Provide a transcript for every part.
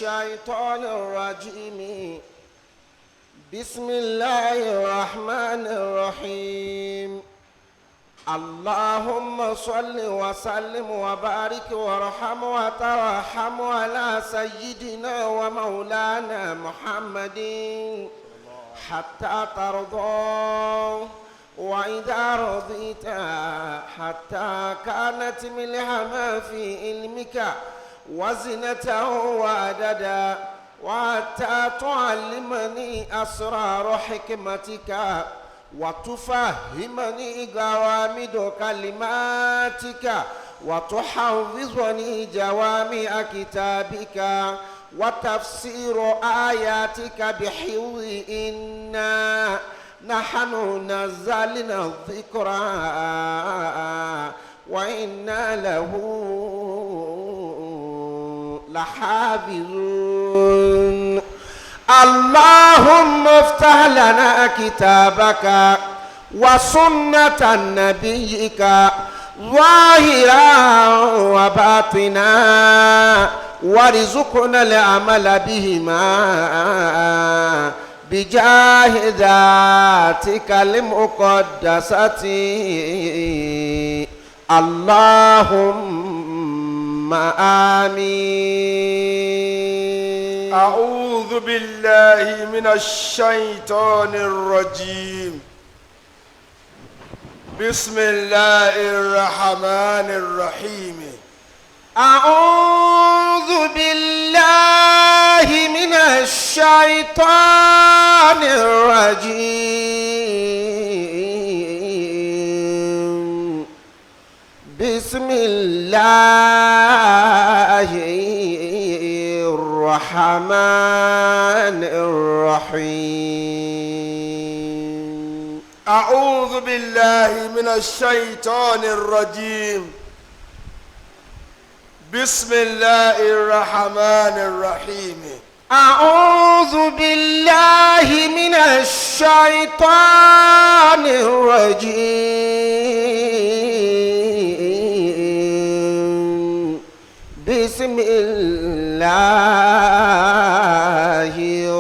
الشيطان الرجيم. بسم الله الرحمن الرحيم. اللهم صل وسلم وبارك وارحم وترحم على سيدنا ومولانا محمد حتى ترضى، وإذا رضيت حتى كانت ملح ما في علمك وزنته وعددا، وحتى تعلمني أسرار حكمتك وتفهمني غوامض كلماتك وتحفظني جوامع كتابك وتفسير آياتك بحفظ إنا نحن نزلنا الذكر وإنا له لحافظون. اللهم افتح لنا كتابك وسنة نبيك ظاهرا وباطنا وارزقنا العمل بهما بجاه ذاتك المقدسة. اللهم آمين. أعوذ بالله من الشيطان الرجيم. بسم الله الرحمن الرحيم. أعوذ بالله من الشيطان الرجيم. بسم الله الرحمن الرحيم. أعوذ بالله من الشيطان الرجيم. بسم الله الرحمن الرحيم. أعوذ بالله من الشيطان الرجيم. بسم الله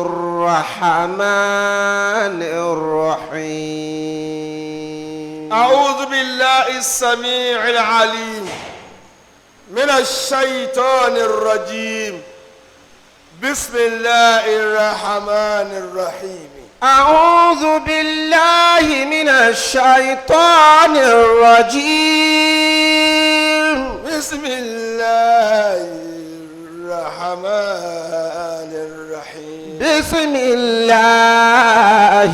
الرحمن الرحيم. أعوذ بالله السميع العليم من الشيطان الرجيم. بسم الله الرحمن الرحيم. أعوذ بالله من الشيطان الرجيم. بسم الله الرحمن الرحيم. بسم الله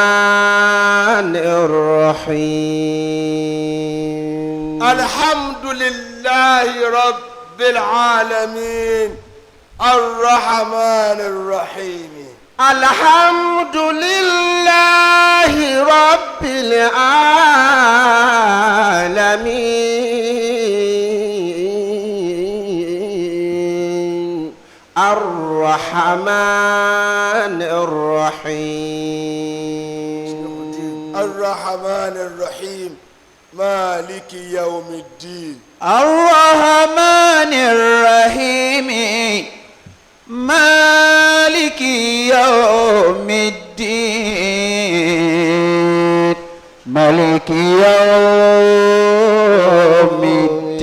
الرحمن الرحيم. الحمد لله رب العالمين الرحمن الرحيم. الحمد لله رب العالمين الرحمن الرحيم. الرحمن الرحيم مالك يوم الدين. الرحمن الرحيم مالك يوم الدين. مالك يوم الدين.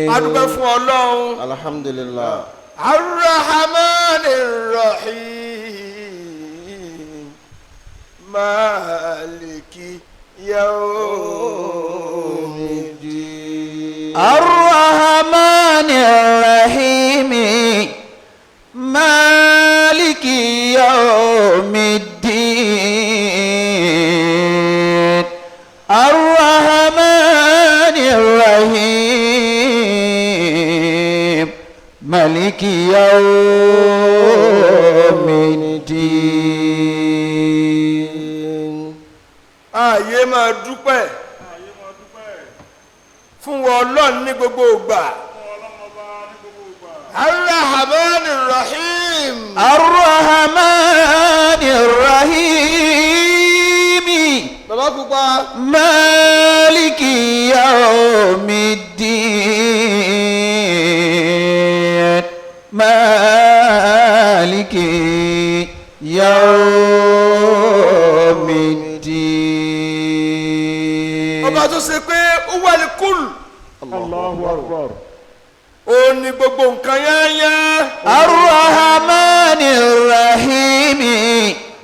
A dúpẹ́ fún Ọlọ́run. الحمد لله. الرحمن الرحيم مالك يوم الدين. الرحمن الرحيم مالك يوم الدين. الرحمن الرحيم مالك يوم الدين. Ààyè máa dúpẹ́ fún wọn Ọlọ́run ní gbogbo ìgbà. الرحمن الرحيم. الرحمن الرحيم Bàbá pupa. مالك يوم الدين. يوم الدين. Ọba tó ṣe pé ó wà ní kúlù. Allahu akbar. Ó ní gbogbo nǹkan yányá. الرحمن الرحيم.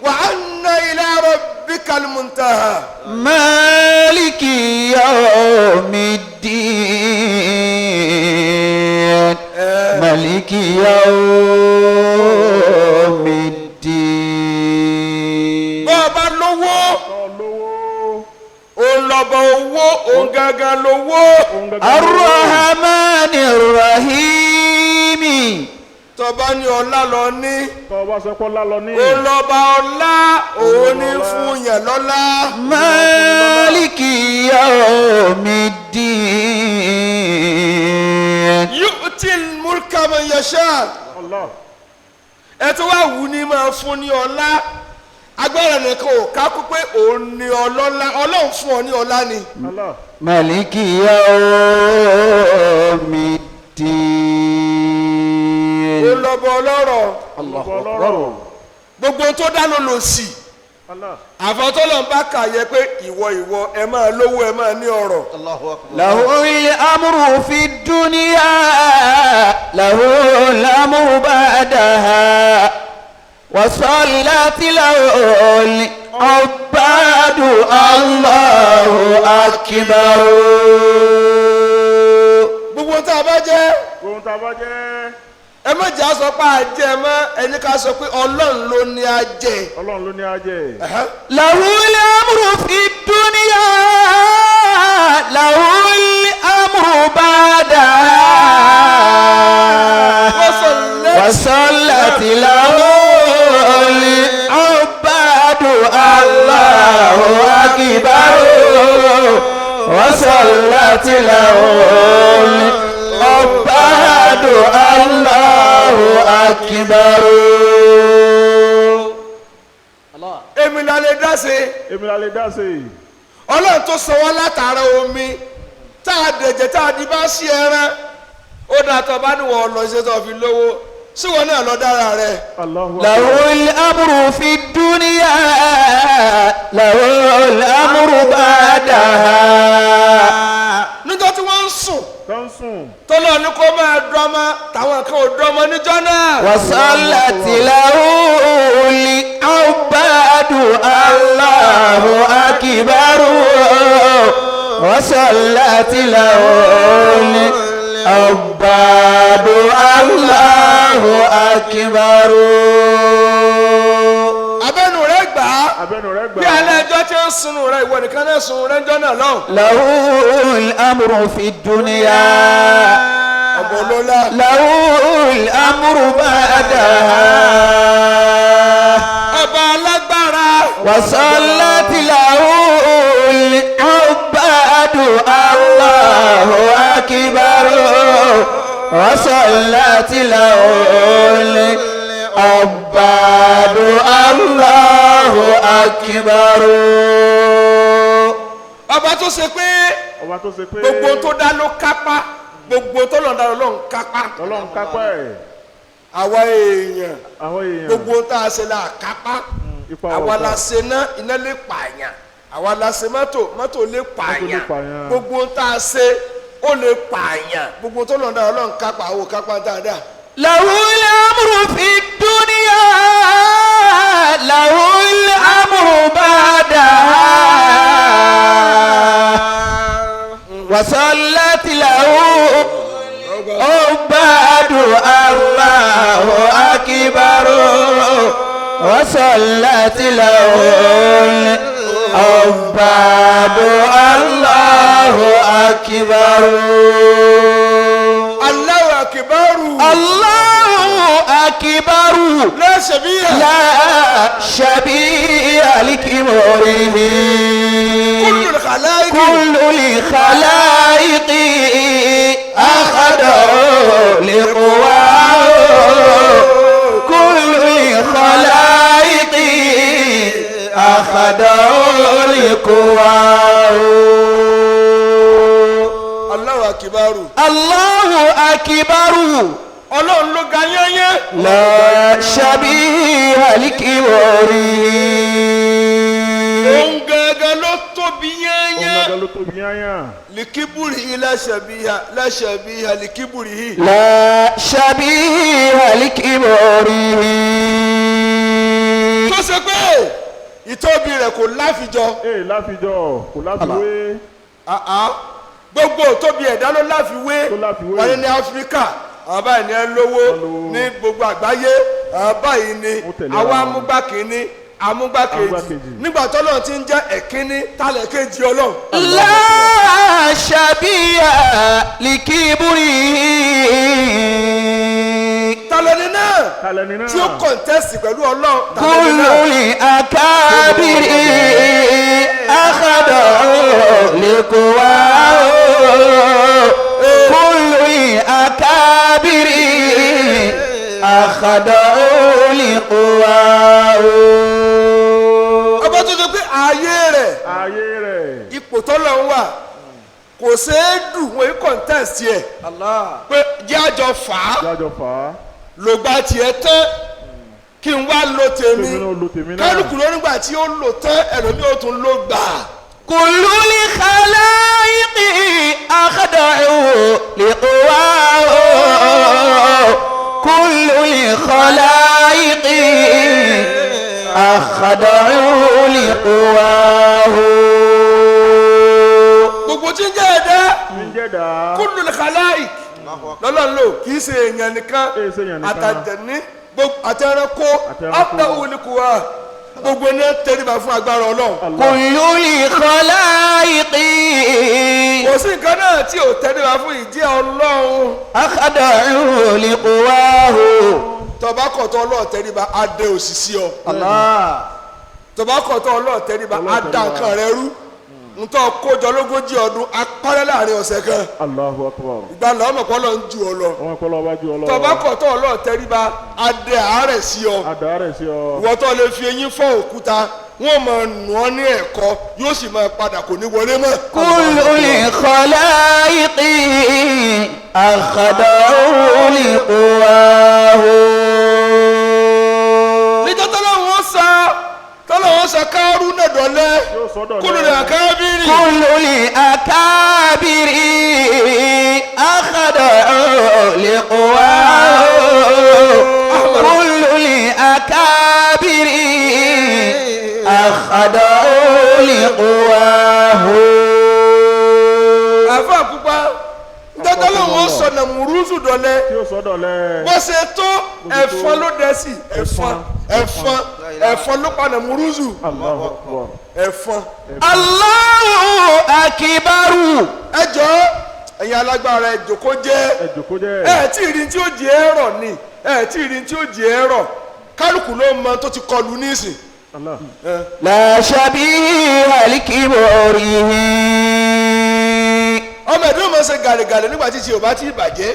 Wa anna ila rabbikal muntaha. مالك يوم الدين. مالك يوم الدين. Bọ́ ọ bá lówó, Tọ́ lówó. òun lọ́bọ̀ owó, òun gangan lówó. Òun gangan lówó. الرحمن الرحيم. Tọba ní ọlá lọ ní. Tọ́ bá sọ pé ọlá lọ ní. Òun lọ́ba ọlá, òun ní fún yẹn lọ́lá. مالك يوم الدين. Yu'til mulka man yasha. Allah. Ẹ tó wá wù ní máa fún ní ọlá. Agbára nìkan ò ká kú pé òun ní ọlọ́lá. Ọlọ́run fún ọ ní ọlá ni. Allah. مالك يوم الدين. Òun lọ́ba ọlọ́rọ̀. Allahu ọlọ́rọ̀. Gbogbo tó dá ló lò sí. Allah. Àfọ̀tọ́lọ̀ ń bá kà yẹ pé ìwọ ìwọ ẹ máa lówó, ẹ máa ní ọrọ̀. Allahu akbar. له الأمر في الدنيا، له الأمر بعدها، وصلت له العباد، الله أكبر. Gbogbo tá a bá jẹ́, Ohun tá a bá jẹ́. ẹ má jẹ́ àsọ pé a jẹ mọ́, ẹni ká sọ pé Ọlọ́run ló ní a jẹ. Ọlọ́run ló ní á jẹ. Ẹ̀hẹ́. له الأمر في الدنيا، له الأمر بعدها، وصلت له العباد، الله أكبر. وصلت له العباد، الله أكبر. Èmi la lè dá sí. Èmi la lè dá sí i. Ọlọ́run tó sọ wọ́n látara omi tá a dẹ̀jẹ̀ tá a di bá sí ẹran, ó dà tó bá níwọ̀n lọ ṣe tó fi lówó síwọ́n náà lọ dára rẹ̀. Allahu له akbar. الأمر في الدنيا، له الأمر بعدها. Níjọ́ tí wọ́n ń sùn, Tó ń sùn. tọ́lọ́ ní kó máa dọ́mọ, táwọn kan ò dọ́mọ níjọ́ náà. وصلت له العباد، الله أكبر. وصلت له العباد، الله أكبر. Abẹ́nu rẹ̀ gbà á. Abẹ́nu rẹ̀ gbà. Bí alẹ́ ẹjọ́ tí ń sunu rẹ̀, ìwọ nìkan náà sunu rẹ̀ ńjọ́ náà lọ́hùn. له الأمر في الدنيا، Ọ̀bọ̀ lọ́lá. له الأمر بعدها. Ọba alágbára. وصلت له العباد، الله أكبر. وصلت له العباد، الله أكبر. Ọba tó ṣe pé Ọba tó ṣe pé. Gbogbo tó dá ló kápá, gbogbo tó lọ́n dá ló ń kápá. Ọlọ́run kápá ẹ̀. Àwa èèyàn, Àwọn èèyàn. gbogbo tá a ṣe la kápá. Ipa Àwa ọ̀tá. la ṣe ná, iná lè pààyàn. Àwa la ṣe mọ́tò, mọ́tò lè pààyàn. Pààyàn. Gbogbo tá a ṣe ó lè pààyàn. Gbogbo tó lọ́n dá Ọlọ́run kápá, àwọn ò kápá dáadáa. له الأمر في الدنيا، له الأمر بعدها، وصلت له عباد، الله أكبر. وصلت له العباد، الله أكبر. Allahu akibaru. الله أكبر. La shabiha. لا شبيه لكبره. Kullu al-khalaiqi. كل الخلائق أخذوا لقواه، كل الخلائق أخذوا لقواه. Allahu akibaru. الله أكبر. Ọlọ́run ló ga yányán. لا شبيه لكبره. Òun gangan ló tóbi Òun yányán. gangan ló tóbi yányán. Likiburi yìí láṣẹbíha láṣẹbíha likiburi yìí. لا شبيه لكبره. Tó ṣe pé ìtóbi rẹ̀ kò láfijọ́. Ee láfijọ́ kò láfiwé. Gbogbo tóbi ẹ̀dá ló láfiwé. Ló láfiwé. Wọ́n ní ní Áfíríkà àwọn báyìí ní ẹ lówó, Wọ́n lówó. ní gbogbo àgbáyé àwọn báyìí ní Wọ́n tẹ̀lé àwọn ra wọn. amúgbákínní amúgbákejì. Amúgbákejì. Nígbà tọ́lọ́run ti ń jẹ́ ẹ̀kínní tálẹ̀ kejì Ọlọ́run. لا شبيه لكبره. Tálẹ́ni náà Talẹ́ni náà. tí ó kọ̀ǹtẹ́sì pẹ̀lú Ọlọ́run, tálẹ́ni كل náà. الأكابر أخضعوا لقواه. كل الأكابر أخضعوا لقواه. Ọba tó ṣe pé ààyè rẹ̀, Ayé rẹ̀. ipò tọ́lọ̀ ń wà kò ṣeé dùn, wọ́n yìí kọ̀ǹtẹ́sì ẹ̀ pé jẹ́ àjọ fà á, Jájọ fà á. lògbà tiẹ̀ tán kí n wá lo tèmi. Tèmi náà lo tèmi náà. Kálukú ló nígbà tí ó lò tán, ẹlòmíì ó tún lò gbà. كل الخلائق أخضعوا لقواه. كل الخلائق أخضعوا لقواه. Gbogbo tí ń jẹ́ ẹ̀dá, Ní jẹ́dá. kullul khalaik lọ́lọ́run lò, kì í ṣe èèyàn nìkan, Kì í ṣe èèyàn nìkan. àtàjẹ̀ní gbogbo àtẹranko. Àtẹranko. Ọ́pẹ́ òwúlùkùwà gbogbo ní tẹríba fún agbára Ọlọ́run. كل الخلائق Kò sí nǹkan náà tí ò tẹríba fún ìjẹ́ Ọlọ́run. أخضعوا لقواه. Tọba kọ̀tọ̀ Ọlọ́run tẹríba, adé òṣìṣì ọ. Tọba kọ̀tọ̀ Ọlọ́run tẹríba, adá nǹkan rẹ rú. Ntọ́ kójọ lógójì ọdún apárẹ́ láàrin ọ̀sẹ̀ kan. Allahu akbar. Ìgbà lọ́mọ kọ́ lọ ń ju ọ lọ. Wọ́n kọ́ lọ́ọ́ bá ju ọ lọ. Tọba kọ̀tọ̀ Ọlọ́run tẹríba, adé àárẹ̀ sí ọ. Àdá rẹ̀ sí ọ. Ìwọ tó lè fi eyín fọ́ òkúta, wọ́n máa nù ọ́ ní ẹ̀kọ́, yóò sì máa padà kò ní wọlé mọ́. كل الخلائق أخضعوا لقواه. Níjọ́ tọ́lọ́wọ́n sọ káárù náà dọ̀lẹ́. Yóò sọ dọ̀lẹ́. Kúlù rẹ̀ kábírì. كل الأكابر أخضعوا لقواه. كل الأكابر أخضعوا لقواه. Àfa pupa, níjọ́ tọ́lọ́wọ́n sọ nàmúrúsù dọ̀lẹ́, Tí ó sọ dọ̀lẹ́. bó ṣe tó ẹ̀fọn ló dẹ sí, ẹ̀fọn ẹ̀fọn ẹ̀fọn ló pa nàmúrúsù. Allahu akbar. Ẹ̀fọn. Allahu akbar. Ẹ jọ, ẹ̀yin alágbára, ẹ jòkó jẹ́. Ẹ jòkó jẹ́. Ẹ tí ì rí tí ó jẹ ẹ rọ̀ ni, ẹ tí ì rí tí ó jẹ ẹ rọ̀, kálukú ló mọ tó ti kọlu nísìn. Allah. لا شبيه لكبره. Ọmọ ẹ̀dùn mọ̀ ṣe gàrẹ́gàrẹ́ nígbà tí tí o bá ti bàjẹ́,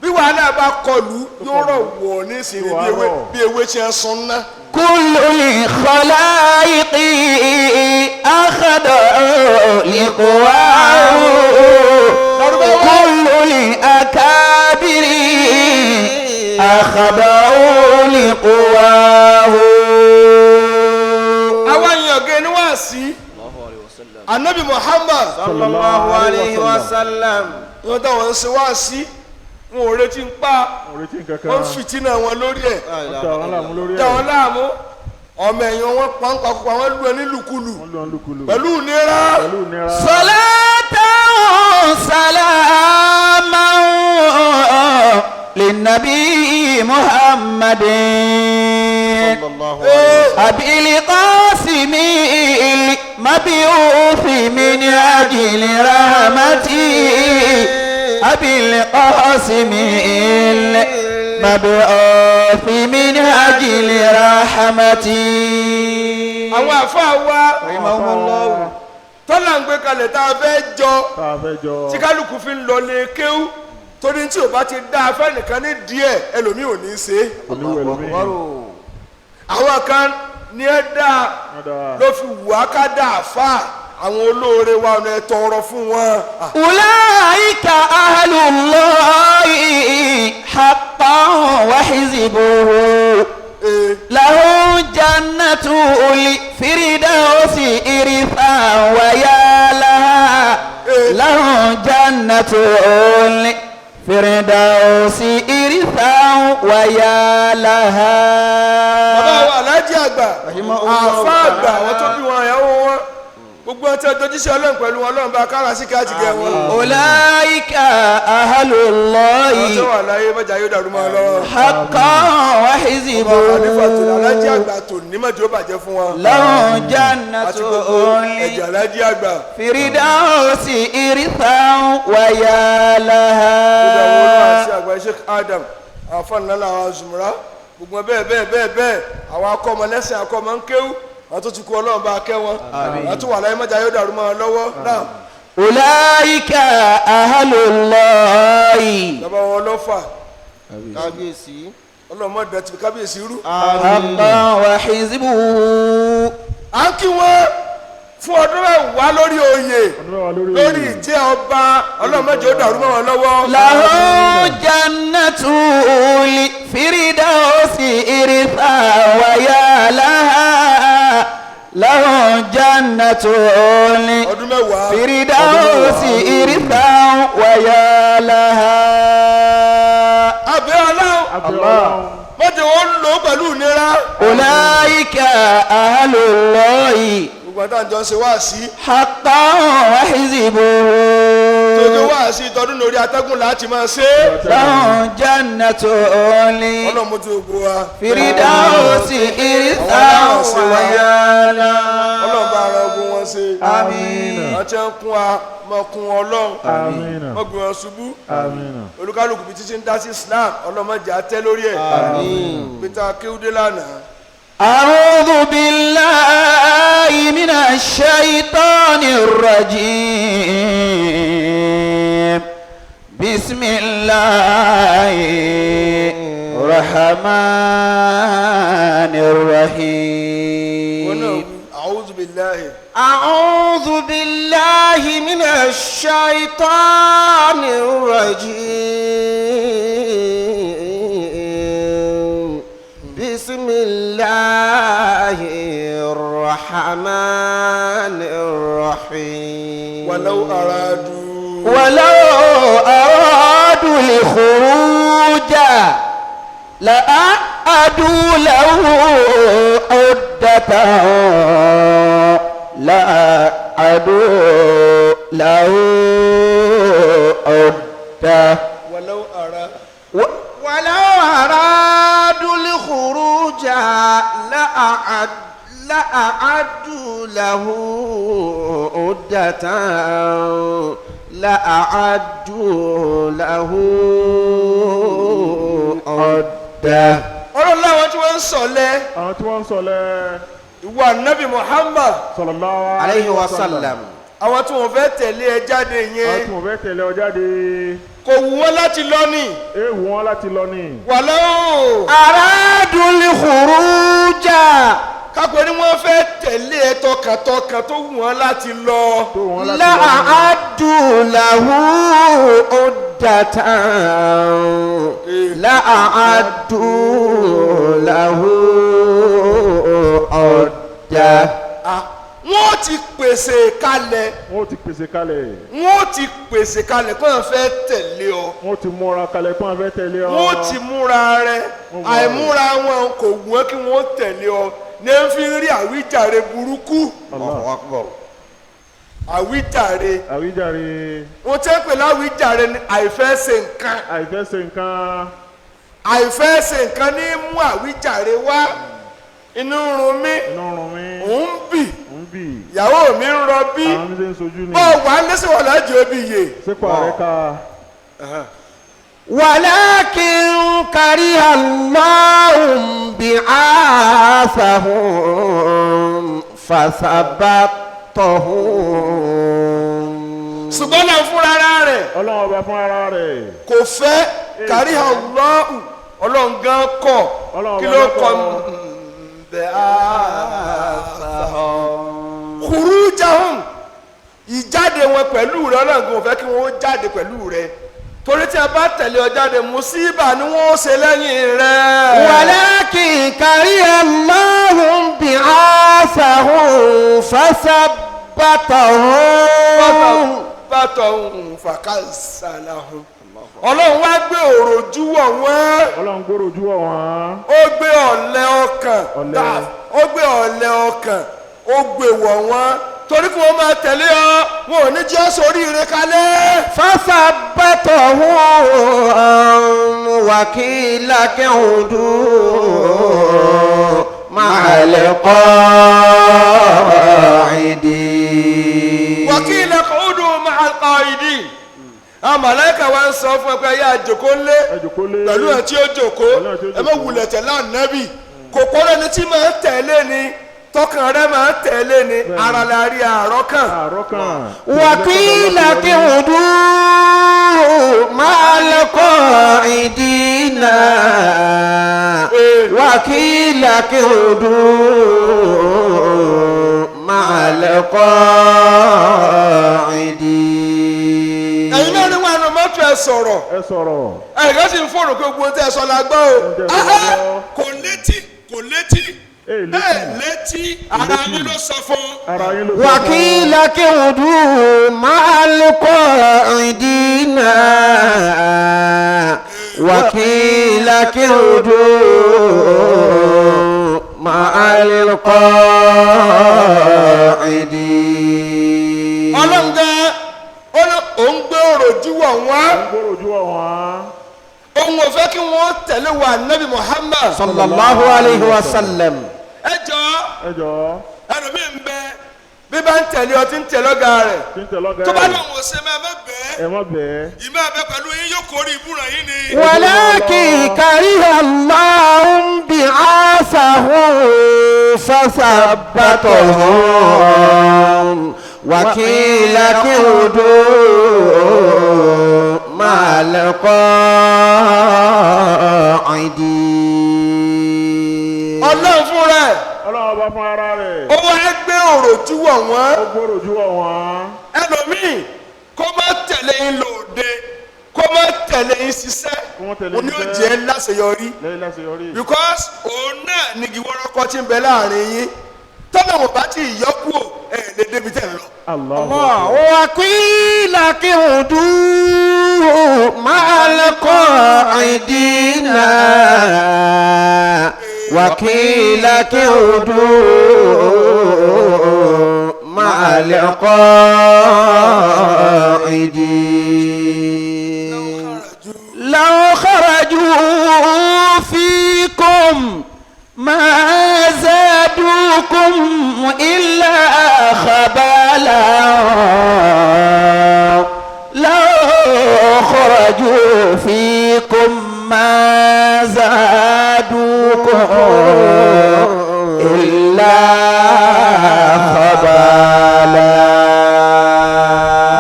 bí wàhálà bá kọlu yóò rọ̀ wọ̀ nísìnyí bí ewé, bí ewé ṣe ń sun ná. كل الخلائق أخضعوا لقواه. كل الأكابر أخضعوا لقواه. Àwa èèyàn gé ni wá sí Anabi Muhammad sallallahu alayhi wa sallam. Wọn táwọn ń ṣe wá sí, wọn ò retí ń pa. Wọ́n retí nǹkan kan. Wọn ń fìtínà wọn lórí ẹ̀. Wọ́n da wọn láàmú lórí dá ẹ̀. wọn láàmú, ọmọ ẹ̀yìn wọn pàǹpàkùpà, wọn lù ẹ nílùkulù Wọ́n lù wọn lùkulù. pẹ̀lú ìnira. Pẹ̀lú ìnira. صلاة سلاما للنبي محمد sallallahu alayhi wa sallam. أبي القاسم المبعوث من أجل رحمتي، أبي القاسم المبعوث من أجل رحمتي. Àwọn àfáà wa Rahimahumullah. tọ́lá ń gbé kalẹ̀ tá a fẹ́ jọ, Tá a fẹ́ jọ. tí kálukú fi ń lọ lé kéwú, torí tí o bá ti dá afẹ́ nìkan ní díẹ̀, ẹlòmíì ò ní í ṣe é. Oníwẹ̀ lómi. Àwọn kan ní ẹ dáa Wọ́n dáa. ló fi wù á ká dá àfáà. Àwọn olóore wa ọ̀nà ẹ̀ tọrọ fún wọn. أولئك أهل الله حقا وحزبه لهم جنة الفردوس إرثا ويا لها لهم جنة الفردوس إرثا ويا لها. Bàbá wa aláàjì àgbà, àfa àgbà, àwọn tó bí wọn, ìyàwó wọn, gbogbo ọtí ọjọ́ jíṣẹ́ Ọlọ́run pẹ̀lú wọn, Ọlọ́run bá kára sí káàtì gẹ̀ wọn. أولئك أهل الله Àwọn tó wà láyé mọ́jà yóò dàrú mọ́ ọ lọ́wọ́. حقا Ọba àlífà tó aláàjì وحزبه àgbà tó ní mọ́jọ́ ó bàjẹ́ fún wọn. لهم جنة Àti gbogbo ẹ̀jẹ̀ aláàjì àgbà. فردوس إرثا ويا Gbogbo àwọn olúwa لها. àti àgbà Sheikh Adam, àfa ńlá làwọn Zumra, gbogbo bẹ́ẹ̀ bẹ́ẹ̀ bẹ́ẹ̀ bẹ́ẹ̀, àwọn akọ́mọ lẹ́sìn, akọ́mọ ń kéwú, àwọn tó ti kú Ọlọ́run bá kẹ́ wọn, àwọn tó wà láyé mọ́jà yóò dàrú mọ́ ọ lọ́wọ́ náà. أولئك أهل الله. Bàbá wọn lọ́fà. Kábíyèsí. Ọlọ́run mọ́ dẹ̀ tìbí kábíyèsí rú. حقا وحزبه. À ń kí wọn fún ọdún 10 lórí oyè, Ọdún 10 lórí lórí oyè. ìjẹ́ ọba, Ọlọ́run mọ́jọ́ ó dàrú mọ́ wọn lọ́wọ́. لهم جنة الفردوس إرثا ويا لها لهم جنة Ọdún 10. الفردوس إرثا ويا لها. Àbẹ̀ Ọlọ́run Àbẹ̀ Ọlọ́run. mọ́jọ́ ó lò ó pẹ̀lú ìnira. أولئك أهل الله Gbogbo àtàjọ ń ṣe wáàsí حقا وحزبه tó tó wáàsí tọdún lórí atẹ́gùn láti máa ṣe é. لهم جنة Ọlọ́run mo ti gbogbo wa. الفردوس إرثا ويا لها. Ọlọ́run bá ara ogun wọn ṣe. Àmín. Wọ́n ti ń kún wa mọ̀ kún Ọlọ́run. Àmín. Mọ̀ gbé wọn ṣubú. Àmín. Olúkálùkù bíi títí ń dá sí Islam, ọlọ́mọdé àtẹ́ lórí ẹ̀. Peter Kéwúdé lánàá. أعوذ بالله من الشيطان الرجيم بسم الله الرحمن Wọn náà الرحيم. wí, A'udhu billahi. أعوذ بالله من الشيطان الرجيم بسم الله الرحمن الرحيم. Walau aradu. ولو أرادوا الخروج لأعدوا له عدة لأعدوا له عدة. Walau ara. ولو أرادوا الخروج لأعدوا له عدة لأعدوا له عدة. Ọlọ́run láwọn tí wọ́n ń sọ̀lẹ̀ Àwọn tí wọ́n ń sọlẹ̀. ìwà Nabi Muhammad Sallallahu عليه وسلم. àwọn tí wọ́n fẹ́ tẹ̀lé ẹ jáde Àwọn yẹn tí wọ́n fẹ́ tẹ̀lé ọ jáde. kò wù wọ́n láti lọ ní. Èèwù wọn láti lọ ní. Walau أرادوا الخروج kápẹ́ ni wọ́n fẹ́ tẹ̀lé ẹ tọkàntọkàn tó wù wọ́n láti lọ. Tó wọn láti lọ ní. لأعدوا له عدة لأعدوا له عدة. Wọ́n ti pèsè kalẹ̀. Wọ́n ti pèsè kalẹ̀. Wọ́n ti pèsè kalẹ̀ kó wọ́n fẹ́ tẹ̀lé ọ. Wọ́n ti múra kalẹ̀ kó wọ́n fẹ́ tẹ̀lé ọ. Wọ́n ti múra rẹ, àìmúra wọn kò wù wọ́n kí wọ́n tẹ̀lé ọ ní ẹ fi ń rí àwíjàre burúkú. الله أكبر. Àwíjàre. Àwíjàre. Wọ́n tẹ́ pè láwíjàre ni àìfẹ́ ṣe nǹkan. Àìfẹ́ ṣe nǹkan. Àìfẹ́ ṣe nǹkan ní mú àwíjàre wá. Inú ń run mí, Inú run mí. òun ń bì, Ń bì. ìyàwó mi ń rọbí. Àwọn mi ṣe ń sojú ni. Bọ́ wà á lẹ́sìn wà lájọ òbí yè. Sípò ààrẹ ká. ولكن كره الله بعاثهم فثبطهم. Ṣùgbọ́n náà fúnra rẹ̀ Ọlọ́run ọba fún ara rẹ̀. kò fẹ́ kárí Allahu, Ọlọ́run gan kọ̀. Ọlọ́run kí ọba ló ló kọ kọ̀. Bẹ́ẹ̀ á khurujahum. wọn pẹ̀lú rẹ, Ọlọ́run kò fẹ́ kí wọ́n jáde pẹ̀lú rẹ, torí tí a bá tẹ̀lé ọ jáde, mùsíbà ni wọ́n ó ṣe lẹ́yìn rẹ. ولكن كره الله انبعاثهم فثبطهم. Bàtọ̀ fàkàsàlàhùn. Ọlọ́run wá gbé òròjú wọ̀ wọ́n. Ọlọ́run gbòòrò ojú wọ̀ wọ́n. Ó gbé ọ̀lẹ ọkàn. Ọ̀lẹ. Ó gbé ọ̀lẹ ọkàn, ó gbé wọ̀ wọ́n, torí kí wọ́n máa tẹ̀lé ọ, wọn ò ní jẹ́ sóríire kalẹ̀. فثبطهم وقيل اقعدوا مع القاعدين. وقيل اقعدوا مع القاعدين. Àwọn màláíkà wa ń sọ fún ẹ pé ẹ yá jòkó ńlé Ẹ jòkó lé. pẹ̀lú ẹ̀ tí ó jòkó. Pẹ̀lú ẹ̀ tí ó Ẹ má jòkó. wulẹ̀ tẹ̀lé ànábì. Kòkòrò ẹni tí máa ń tẹ̀lé ni, tọkàn rẹ máa ń tẹ̀lé ni. Bẹ́ẹ̀ni. Ara la rí àárọ̀ kan. Àárọ̀ kan. وقيل اقعدوا مع القاعدين. وقيل اقعدوا مع القاعدين. Ẹ̀yin mẹ́rin wà nù mọ́tò, ẹ sọ̀rọ̀. Ẹ sọ̀rọ̀. Ẹ̀ka sì ń fòrò pé gbogbo tẹ́ ẹ sọ la gbọ́ o. Ohun tẹ́ ẹ sọ la Ah, ah, gbọ́. Kò létí, kò létí. Ẹ létí. Ẹ létí, ara yín ló sọ fún. Ara yín ló sọ fún. وقيل اقعدوا مع القاعدين. وقيل اقعدوا مع القاعدين. Ọlọ́run gan ó ní òun gbé òròjú wọ̀ wọ́n. Òun gbòòrò ojú wọ̀ wọ́n. Òun ò fẹ́ kí wọ́n tẹ̀lé wa nabi Muhammad. صلى الله عليه وسلم. Ẹ jọ. Ẹ jọ̀ọ́. Ẹlòmíì ń bẹ, bí bá ń tẹ̀lé ọtí ń tẹ̀lé ọ̀gá rẹ̀, Tí ń tẹ̀lé ọ̀gá tó bá ẹ̀. lóun ò ṣe máa bẹ́ bẹ́ẹ̀. Ẹ má bẹ́ẹ̀. Ìmọ̀ abẹ pẹ̀lú yín, yóò kórè ìbúra yín ni. ولكن كره الله انبعاثهم فثبطهم وقيل اقعدوا مع القاعدين. Ọlọ́run fúnra ẹ̀, Ọlọ́run ọba fún ara rẹ̀. ó wá gbé òròjú wọ̀ wọ́n. Ó gbòòrò ojú wọ̀ wọ́n. Ẹlòmíì, kó má tẹ̀lé yín lòde, kó má tẹ̀lé yín ṣiṣẹ́, Kó má tẹ̀lé yín òní ó ṣiṣẹ́. jẹ́ láṣeyọrí, Lẹ́yìn láṣeyọrí. because òun náà nígi wọ́rọ́kọ́ tí ń bẹ láàrin yín, tọ́lá wọn bá ti yọ kúrò, ẹ̀ lè débi tẹ̀ ń lọ. Allahu Akbar. وقيل اقعدوا مع القاعدين. وقيل اقعدوا مع القاعدين. لو خرجوا فيكم ما زادوكم إلا خبالا. لو خرجوا فيكم ما زادوكم إلا خبالا.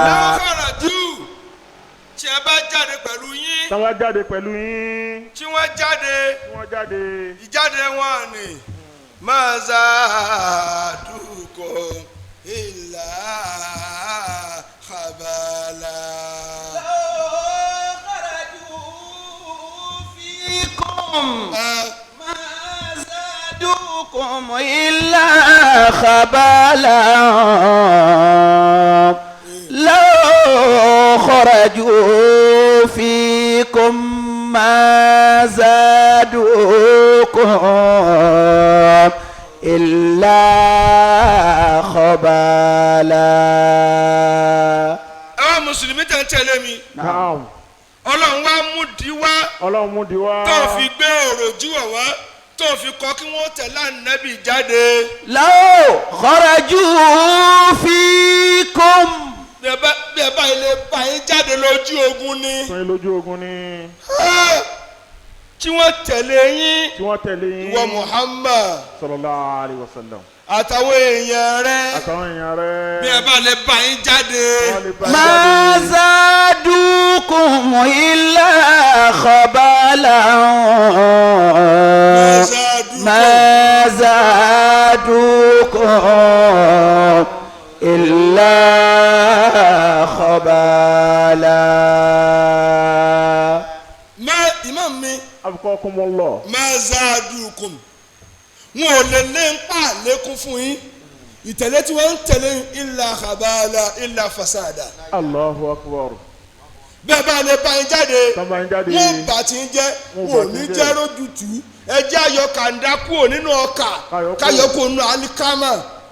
لو خرجوا, tí ẹ bá jáde pẹ̀lú yín, Táwọn jáde pẹ̀lú yín. tí wọ́n jáde, Tí wọ́n jáde. Ìjáde wọn ni ما زادوكم إلا خبالا. خرجوا فيكم ما زادوكم إلا خبالا. لو خرجوا فيكم ما زادوكم إلا خبالا. Àwọn mùsùlùmí tẹ̀ ń tẹ̀lé mi, Naam. Ọlọ́run wá mú di wá Ọlọ́run mú di wá. tó fi gbé òròjú wọ̀ wọ́n, tó fi kọ́ kí wọ́n tẹ̀lé ànábì jáde. لو خرجوا فيكم Bí ẹ bá ilé bá yín jáde lójú ogun ni, Fún yín lójú ogun ni. Tí wọ́n tẹ̀lé yín, Tí wọ́n tẹ̀lé yín. ìwọ Muhammad Sallallahu alaihi wasallam. àtàwọn èèyàn rẹ, Àtàwọn èèyàn rẹ̀. bí ẹ bá lè bá yín jáde, Wọ́n lè bá yín ما jáde. زادوكم إلا خبالا. ما زادوكم إلا خبالا. Má imam mi. Abqakumullah. Ma zadukum, wọn ò lè lé ń pa àlékún fún yín ìtẹ̀lé tí wọ́n ń tẹ̀lé illa khabala illa fasada. Allahu akbar. Bẹ́ẹ̀ bá lè bá yín jáde, Tán bá yín jáde. wọ́n bá ti ń jẹ́, Wọ́n wọn ò bá ti ní ń jẹ́. jẹ́ rójútùú. Ẹjẹ́ ayọ̀ kàńdá kúrò nínú ọkà, Káyọ̀ kúrò. káyọ̀ kúrò nínú alikama,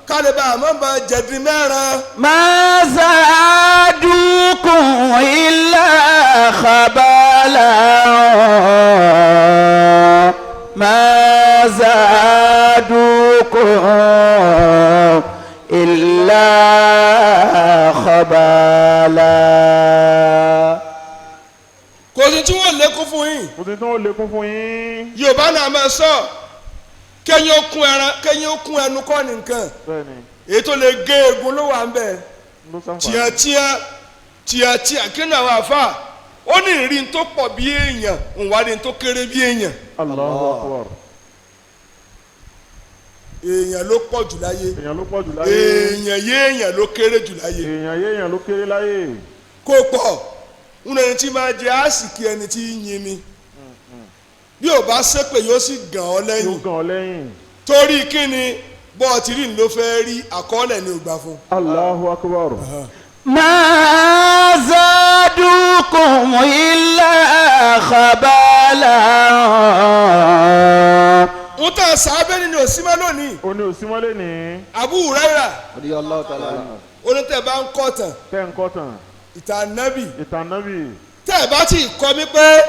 kálíbà àmọ́ bá jẹ̀dí mẹ́ran. ما زادوكم إلا خبالا، ما زادوكم إلا خبالا. Kò sí tí wọ́n lékún fún yín. Kò sí tí wọ́n lékún fún yín. Yorùbá náà máa sọ, kéyìn ó kún ẹran, kéyìn ó kún ẹnu kọ́ nìkan. Bẹ́ẹ̀ni. Èyí tó lè gé egun ló wà ń bẹ̀. Ló sàǹfààní. Tíẹ̀tíẹ̀ tíẹ̀tíẹ̀ kí ni àwọn àfa ó ní ìrìn tó pọ̀ bí èèyàn, òǹwárí tó kéré bí èèyàn. Allahu akbar. Èèyàn ló pọ̀ jù láyé. Èèyàn ló pọ̀ jù láyé. Èèyàn yéèyàn ló kéré jù láyé. Èèyàn yéèyàn ló kéré láyé. Kó pọ̀ ń ẹni tí máa jẹ àsìkí, ẹni tí ń yin ni, bí ò bá ṣépè yóò sì gàn ọ́ Yóò lẹ́yìn. gàn ọ́ lẹ́yìn. Torí kí ni bọ́ọ̀ tí rí ni ló fẹ́ rí àkọọ́lẹ̀ ni ò gbà fún. Allahu akbar. ما زادوكم إلا خبالا. Ń tàn sábẹ́ nínú òsínmọ́ lónìí. Ó ní òsínmọ́lé ní. Abu Huraira Radiyallahu ta'ala anhu. onítẹ̀ bá ń kọ́ tàn Tẹ́ ń kọ́ tàn. ìtàn nábì, Ìtàn nábì. tẹ́ ẹ̀ bá ti kọ́ mi pé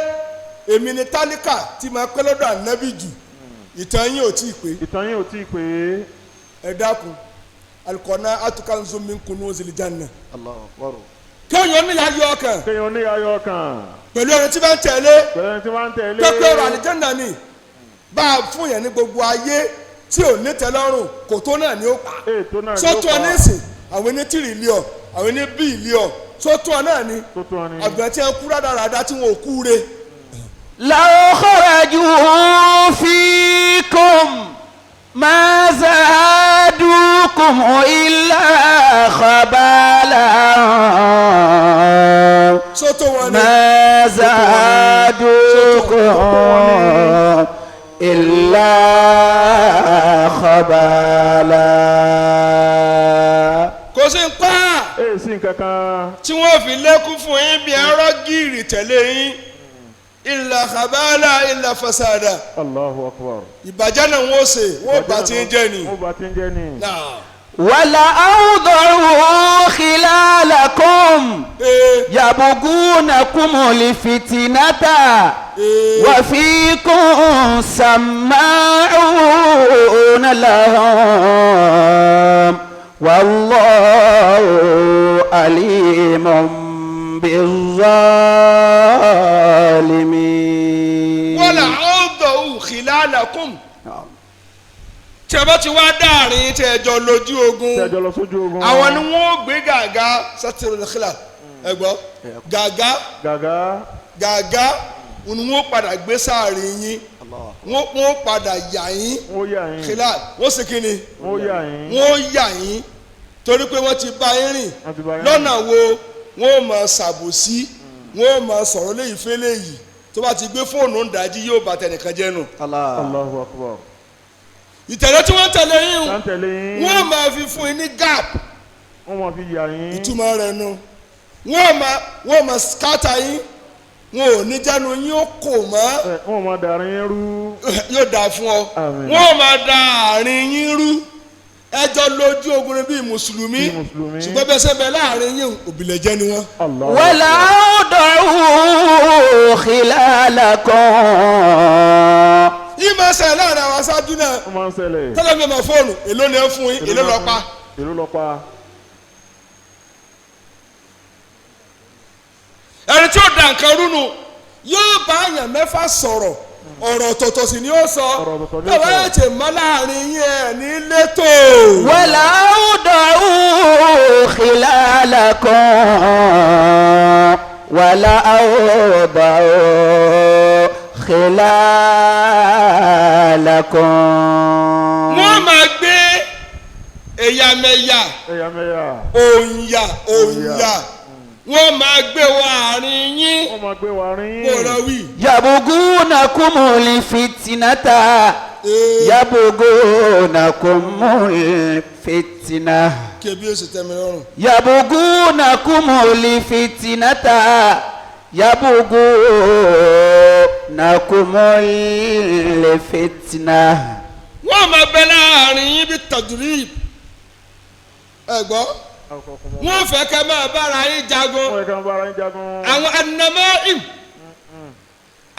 èmi ni tálíkà tí máa pẹ́ lọ́dọ̀ ànábì jù, ìtàn yín ò tí ì pé. Ìtàn yín ò tí ì pé. Ẹ dákun, alikọ̀nà atukanzo min kunuzil janna. Allahu akbar. Kéèyàn ní ayọ̀ ọkàn Kéèyàn ní ayọ̀ ọkàn. pẹ̀lú ẹni tí bá ń tẹ̀lé. Pẹ̀lú ẹni tí wọ́n ń tẹ̀lé. Pẹ́pẹ́ ọ̀rọ̀ àlìjẹ́nà ni bá a fún yẹn ní gbogbo ayé tí ò ní tẹ́lọ́rùn, kò tó náà ni ó pa. Ètò náà ni ó Sọ́tún pa. ọ nísìn, àwọn ní tìrìlíọ̀, àwọn ní bíìlíọ̀, sọ́tún ọ náà ni. Tó tó ọ ni. Àgbẹ̀ tí wọ́n kú rádaràda tí wọn ò kú re. لو خرجوا فيكم ما زادوكم إلا خبالا. Sọ́tún wọn ni. ما زادوكم إلا خبالا. Kò sí ń pa Èyí sì nǹkan kan. Tí wọ́n fi lékún fún yín bí ẹ̀rọ gírì tẹ̀lé yín illa khabala illa fasada. Allahu akbar. Ìbàjẹ́ náà wọ́n ṣe, wọ́n bá ti ń jẹ́ ni. Wọ́n bá ti ń jẹ́ ni. Náà. ولأوضعوا خلالكم Ee. يبغونكم الفتنة Ee. وفيكم سماعون لهم والله عليم بالظالمين. Wọ́n ọ̀dọ̀ khilalakum, tí a bá ti wá dáàrin tí ẹ jọ lójú ogun, Tí ẹ jọ lọ sójú ogun. àwọn ni wọ́n ó gbé gàgá satirul khilal. Ẹ gbọ́ gàgá. Gàgá. Gàgá ni wọ́n padà gbé sáàrin yín, wọ́n padà yà yín. Wọ́n yà yín. Khilal, wọ́n sì kí ni? Wọ́n yà yín. Wọ́n yà yín torí pé wọ́n ti bá yín rìn. Wọ́n ti bá yín Lọ́nà wo? Wọ́n máa ṣàbòsí, wọ́n máa sọ̀rọ̀ léyìí fẹ́lẹ́ yìí, tó bá ti gbé fóònù ń dájí yóò bá tẹnìkan jẹ́ nù. Allah. Allahu akbar. Ìtẹ̀lé tí wọ́n tẹ̀lé yín, Tá ń tẹ̀lé yín. wọ́n máa fi fún yín ní gap. Wọ́n máa fi yà yín. Ìtumọ̀ rẹ̀ nu, wọ́n máa scatter yín, wọn ò ní jẹ́nu yín ó kò mọ́. Ẹ, wọ́n máa dàrin yín rú. Yóò dáa fún ọ. Àmín. Wọ́n máa da àárín yín rú. Ẹjọ́ lójú ogun ni bíi mùsùlùmí, Bíi mùsùlùmí. ṣùgbọ́n bẹ́sẹ̀ bẹ́ẹ̀ láàrin yín, òbílẹ̀ jẹ́ ni wọ́n. Allahu ولأوضعوا خلالكم Yín máa ṣẹlẹ̀ láàrin àwọn aṣáájú náà. Ó máa ń ṣẹlẹ̀. Tẹ́lẹ̀ mi máa fóònù, èló ni ẹ fún yín, èló lọ pa. Èló lọ pa. Ẹni tí ó da nǹkan rú nu yóò bá àyàn mẹ́fà sọ̀rọ̀, ọ̀rọ̀ ọ̀tọ̀ọ̀tọ̀ sì ni ó sọ. Ọ̀rọ̀ ọ̀tọ̀ọ̀tọ̀ ni ó Bàbá sọ. yẹn ti mọ́ láàrin yín ẹ̀ ní létò. ولأوضعوا خلالكم ولأوضعوا خلالكم. Wọ́n máa gbé ẹ̀yàmẹ̀yà, Ẹ̀yàmẹ̀yà. òǹyà òǹyà. Wọ́n máa gbé wọ àárín yín. Wọ́n máa gbé wa rìn. Kó lọ wí. يبغونكم الفتنة يبغونكم الفتنة Kí ebi ó sì tẹ́ mi lọ́rùn. يبغونكم الفتنة يبغونكم الفتنة Wọ́n máa bẹ láàrin yín bí tàdúrí. Ẹ gbọ́, wọ́n fẹ́ kẹ́ máa bára yín jagun. Wọ́n yẹ ká bára yín jagun. Àwọn anamọ́ìm,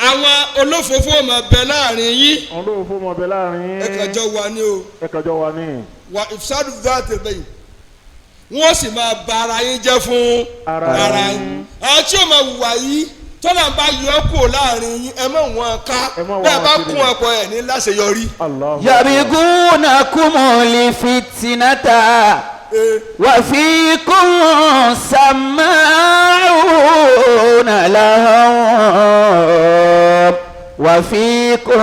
àwọn olófòófó máa bẹ láàrin yín. Àwọn olóòfó máa bẹ láàrin yín. Ẹ kàn jọ wà ní o. Ẹ kàn jọ wà ní. Wà ìfisàdù dáàtì bẹ́yìn. Wọ́n sì máa ba ara yín jẹ́ fún Ara ara yín. yín. Àwọn tí ó máa wùwà yìí tọ́lá ń bá yọ kúrò láàrin yín, ẹ má wọn ká. Ẹ má wá Bẹ́ẹ̀ bá wọn kiri. kún ọkọ ẹ̀ ní láṣeyọrí. Allahu يبغونكم الفتنة وفيكم سماعون لهم وفيكم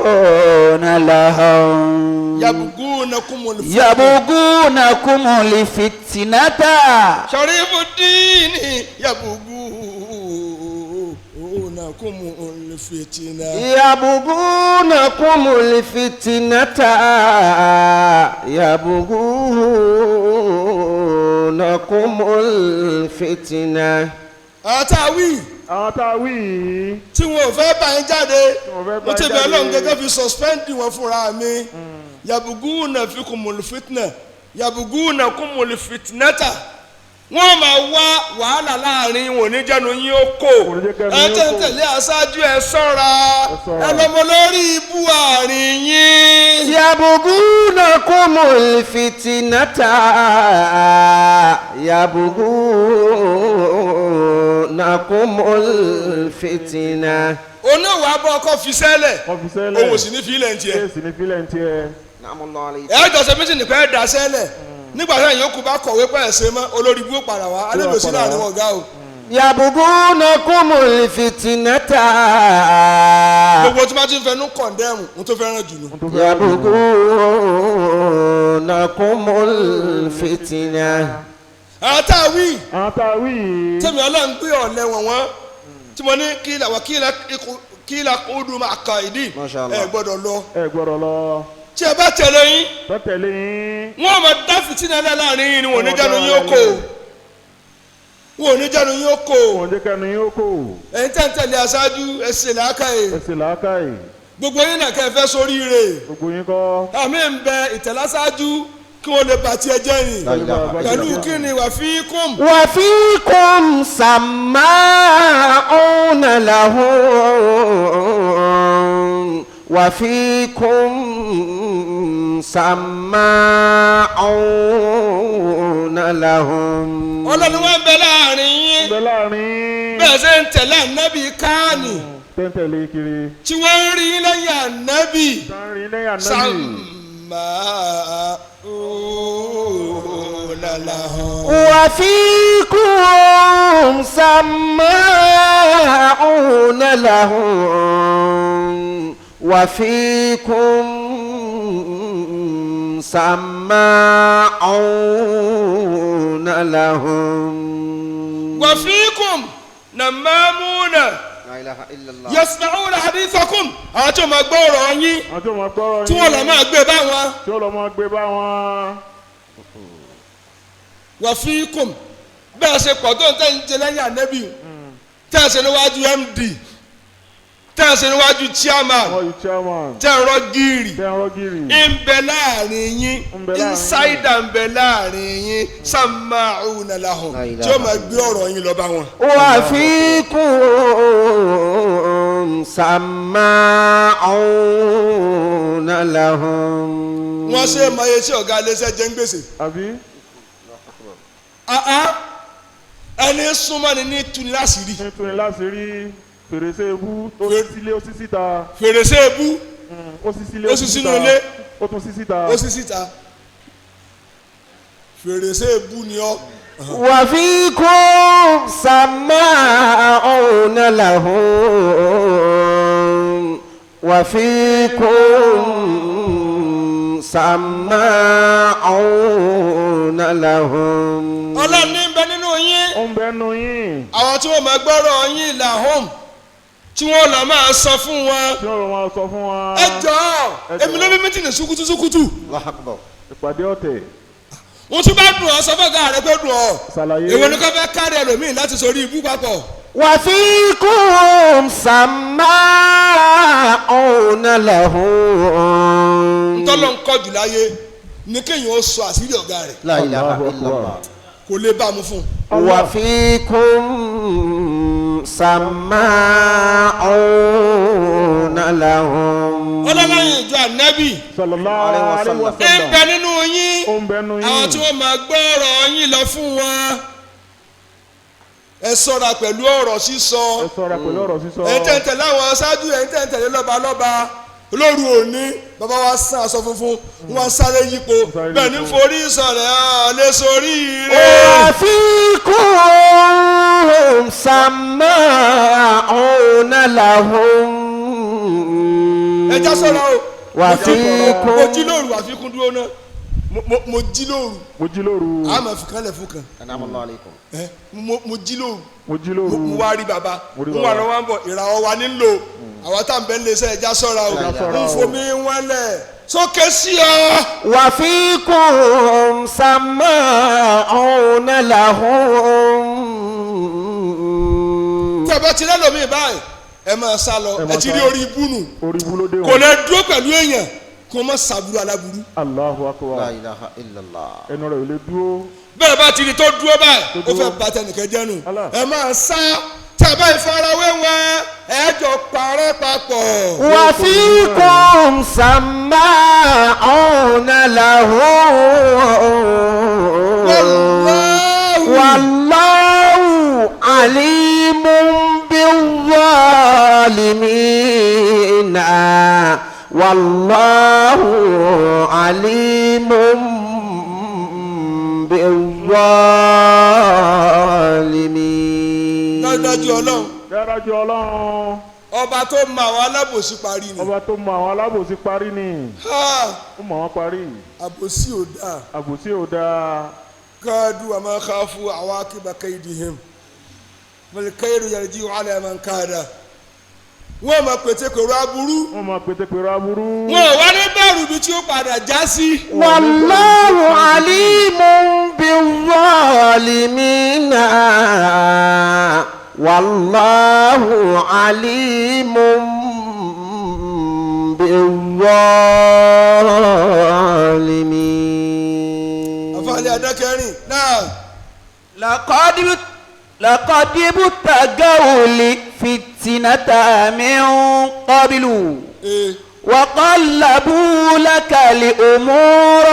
سماعون لهم Yabughunakumul يبغونكم الفتنة Sharifudini yabughunakumul fitina. يبغونكم الفتنة يبغونكم الفتنة Àtàwí Àwọn tá a wí yìí. tí wọn ò fẹ́ bá yín jáde, Tí wọn ò fẹ́ bá mo ti yín bẹ̀ jáde. Ọlọ́run gẹ́gẹ́ fi sọ̀spẹ́ndì wọn fúnra mi. Yabuguna fikumul fitna yabuguna kumul fitnata. Wọ́n máa wá wàhálà láàrin wọn, ò ní jẹ́nu yín ó kò. Kò ní jẹ́ kẹ́nu Ẹ yín ó tẹ́ ń kò. tẹ̀lé aṣáájú, ẹ ṣọ́ra. Ẹ ṣọ́ra. Ẹ lọ́mọ lórí ibú àárín yín. يبغونكم الفتنة يبغونكم الفتنة Oníwà abọ́ ọkọ̀ fi sẹ́lẹ̀, Wọ́n fi sẹ́lẹ̀. òun ò sì ní fi ilẹ̀ ń tiẹ̀. Kéèsì ní fílẹ̀ ń tiẹ̀. نعم الله عليك. Ẹ jọ ṣe méjì nìkan, ẹ dà sẹ́lẹ̀. Nígbà tí àyànkù bá kọ̀wé pẹ̀ ṣe mọ́, olórí ibú ó padà wá alébòsí láàrin wọn ọ̀gá o. يبغونكم الفتنة Gbogbo tí wọ́n ti ń fẹnu kọ̀ndẹ́mù ń tó fẹ́ràn jù nù. يبغونكم الفتنة Àwọn tá a wí Àwọn tá a wí yìí. tẹ̀mí Ọlọ́run gbé ọ̀lẹ́ wọn wọ́n tí mo ní kí làwọn kí la kúndùn máa kà ìdí. Masha Allah. Ẹ gbọ́dọ̀ lọ. Ẹ gbọ́dọ̀ lọ. Tí ẹ bá tẹ̀lé yín, Tọ́tẹ̀lé yín. wọ́n máa dá fìtínà lẹ́ láàrin yín ni, wọn ò ní jẹ́nu yín ó kò. Wọn ò ní jẹ́nu yín ó kò. Wọ́n jẹ́ kẹ́nu yín ó kò. Ẹ̀yin tẹ́ ń tẹ̀lé aṣáájú, ẹ ṣe làákàyè. Ẹ sì làákàyè. Gbogbo yín náà kẹ́ ẹ fẹ́ sórí rè. Gbogbo yín kọ́. Àmì ń bẹ ìtẹ̀láṣáájú kí wọ́n lè bàtí ẹjẹ́ rìn pẹ̀lú kí ni wà fi kún. وفيكم سماعون لهم وفيكم سماعون لهم Ọlọ́ni wọn bẹ láàrin yín. Bẹ láàrin. Bẹ́ẹ̀ ṣe ń tẹ̀lé ànábì káàní Tẹ́ntẹ̀lé kiri. tí wọ́n ń rí lẹ́yìn ànábì Sáárín lẹ́yìn ànábì. sàmà làhàn. وفيكم سماعون لهم وفيكم سماعون لهم وفيكم nàmàmúnà لا إله إلا الله yasma'una hadithakum, àwọn tí wọ́n máa gbọ́ ọ̀rọ̀ yín Àwọn tí wọ́n máa gbọ́rọ̀ yín. tí wọ́n lọ máa gbé báwọn. Tí wọ́n lọ máa gbé bá wọn. Wàfíkùm bẹ́ẹ̀ ṣe pọ̀ tó ń tẹ́ ń jẹ lẹ́yìn ànábì, tẹ́ ẹ ṣe níwájú MD, tẹ́ ẹ ṣe níwájú chairman, Wọ́n yìí chairman. tẹ́ ẹ rọ́ gírì, Tẹ́ ń rọ́ gírì. ń bẹ láàrin yín. Ń bẹ láàrin yín. Insider ń bẹ láàrin yín, sama'una lahum, tí ó máa gbé ọ̀rọ̀ yín lọ bá wọn. وفيكم سماعون لهم Wọ́n ṣe é mọ iye tí ọ̀gá iléeṣẹ́ jẹ́ ń gbèsè. Àbí? Ah, ah. Ẹni súnmọ́ ni ní tuni láṣìírí. Nítorí láti rí fèrèsé ebú ó sí sílé ó sí síta. Fèrèsé ebú. Ó sí sílé Ó sí sínú ilé. Ó tún sí síta. Ó sì síta, fèrèsé ebú ni ọ́. وفيكم سماعون لهم وفيكم لهم. Ọlọ́run ní bẹ nínú yín. Ó ń bẹnu yín. Àwọn tí wọ́n máa gbọ́rọ̀ yín làhóm tí wọ́n lọ máa sọ fún wọn. Tí wọ́n máa sọ fún wọn. Ẹ jọ̀ọ́, èmi ló bí mítìnì sukutu sukutu. الله أكبر. Ìpàdé ọ̀tẹ̀. Wọ́n tún bá dùn ọ́, sọ fọ́gà rẹ pé dùn ọ́. Ṣàlàyé. Èwo ni kò fẹ́ kárí ẹlòmíì láti sórí ibú papọ̀? وفيكم سماعون لهم. Ntọ́lọ́ ń kọ́ jù láyé ní kéèyàn ó sọ àṣírí ọ̀gá rẹ̀. لا إله Allahu إلا Akbar. الله. Kò lè bá a mú fún un. وفيكم سماعون لهم. Ọlọ́lọ́yìn ìjọ ànábì Sallallahu alaihi ń wasallam. bẹ nínú yín. Ó ń bẹnu yín. Àwọn tí wọ́n máa gbọ́ ọ̀rọ̀ yín lọ fún wọn. Ẹ ṣọ́ra pẹ̀lú ọ̀rọ̀ sísọ. Ẹ ṣọ́ra pẹ̀lú ọ̀rọ̀ sísọ. Ẹ̀ ń tẹ̀lé láwọn aṣáájú, ẹ̀ ń tẹ̀lé lọ́ba lọ́ba. Lóru òní bàbá wa sán aṣọ funfun, wọn sáré yípo, Sáré bẹ́ẹ̀ ní yípo. forí sọ̀rẹ̀ ọ̀ lè sórí rẹ̀. وفيكم سماعون لهم. Ẹ já sọ́ra o. وفيكم Mo jí lóru àfikún dúró náà. Mo jí lóru. Mo jí lóru. A máa fi kan lẹ̀ fún kan. An'ama Allahu alaykum. Ẹ mo jí lóru. Mo jí lóru. Mo wá rí bàbá. Mo rí Mo wà bàbá. lọ́wọ́ ń bọ̀, ìràwọ̀ wa nílò. Àwọn tá à ń bẹ́ ń lé iṣẹ́, ẹja sọ́ra o. Ẹja sọ́ra Ń o. fomi wọn lẹ̀ sókè sí ọ. وفيكم سماعون لهم. Tí a bá ti lẹ́lòmíì báyìí, ẹ máa sá lọ. Ẹ Ẹ máa ti sá. rí orí ibú nù. Orí ibú ló dé Kò wọn. lè dúró pẹ̀lú èèyàn kó má sàbúrú aláburú. Allahu Akbar. لا إله إلا الله. Ẹnu rẹ̀ ò lè dúró. Bẹ́ẹ̀ bá ti rí tó dúró báyìí, Tó ó dúró. fẹ́ bà tẹnìkan jẹ́ nù. Allah. Ẹ máa sá. Tí a bá ìfarawé wọn, ẹ jọ parẹ́ papọ̀. وفيكم سماعون لهم. Wallahu. والله عليم بالظالمين. والله عليم بالظالمين. Dájúdájú Ọlọ́run, Dájú Ọlọ́run. ọba tó mọ àwọn alábòsí parí ni. Ọba tó mọ àwọn alábòsí parí ni. Ha! Ó mọ àwọn parí. Àbòsí ò dáa. Àbòsí ò dáa. Káàdù àmọ́ káfú àwọn akíba kaydihim mọ̀lẹ́kẹ́rù yarji'u ala man kada. Wọ́n máa pètè kòrò aburú. Wọ́n máa pété pèrò aburú. Wọn ò wá ní bẹ̀rù ibi tí ó padà já sí. والله عليم بالظالمين. والله عليم بالظالمين. Àfàlẹ́ adákẹ́rìn náà. لقد ابتغوا الفتنة من قبل Ee, وقلبوا لك الأمور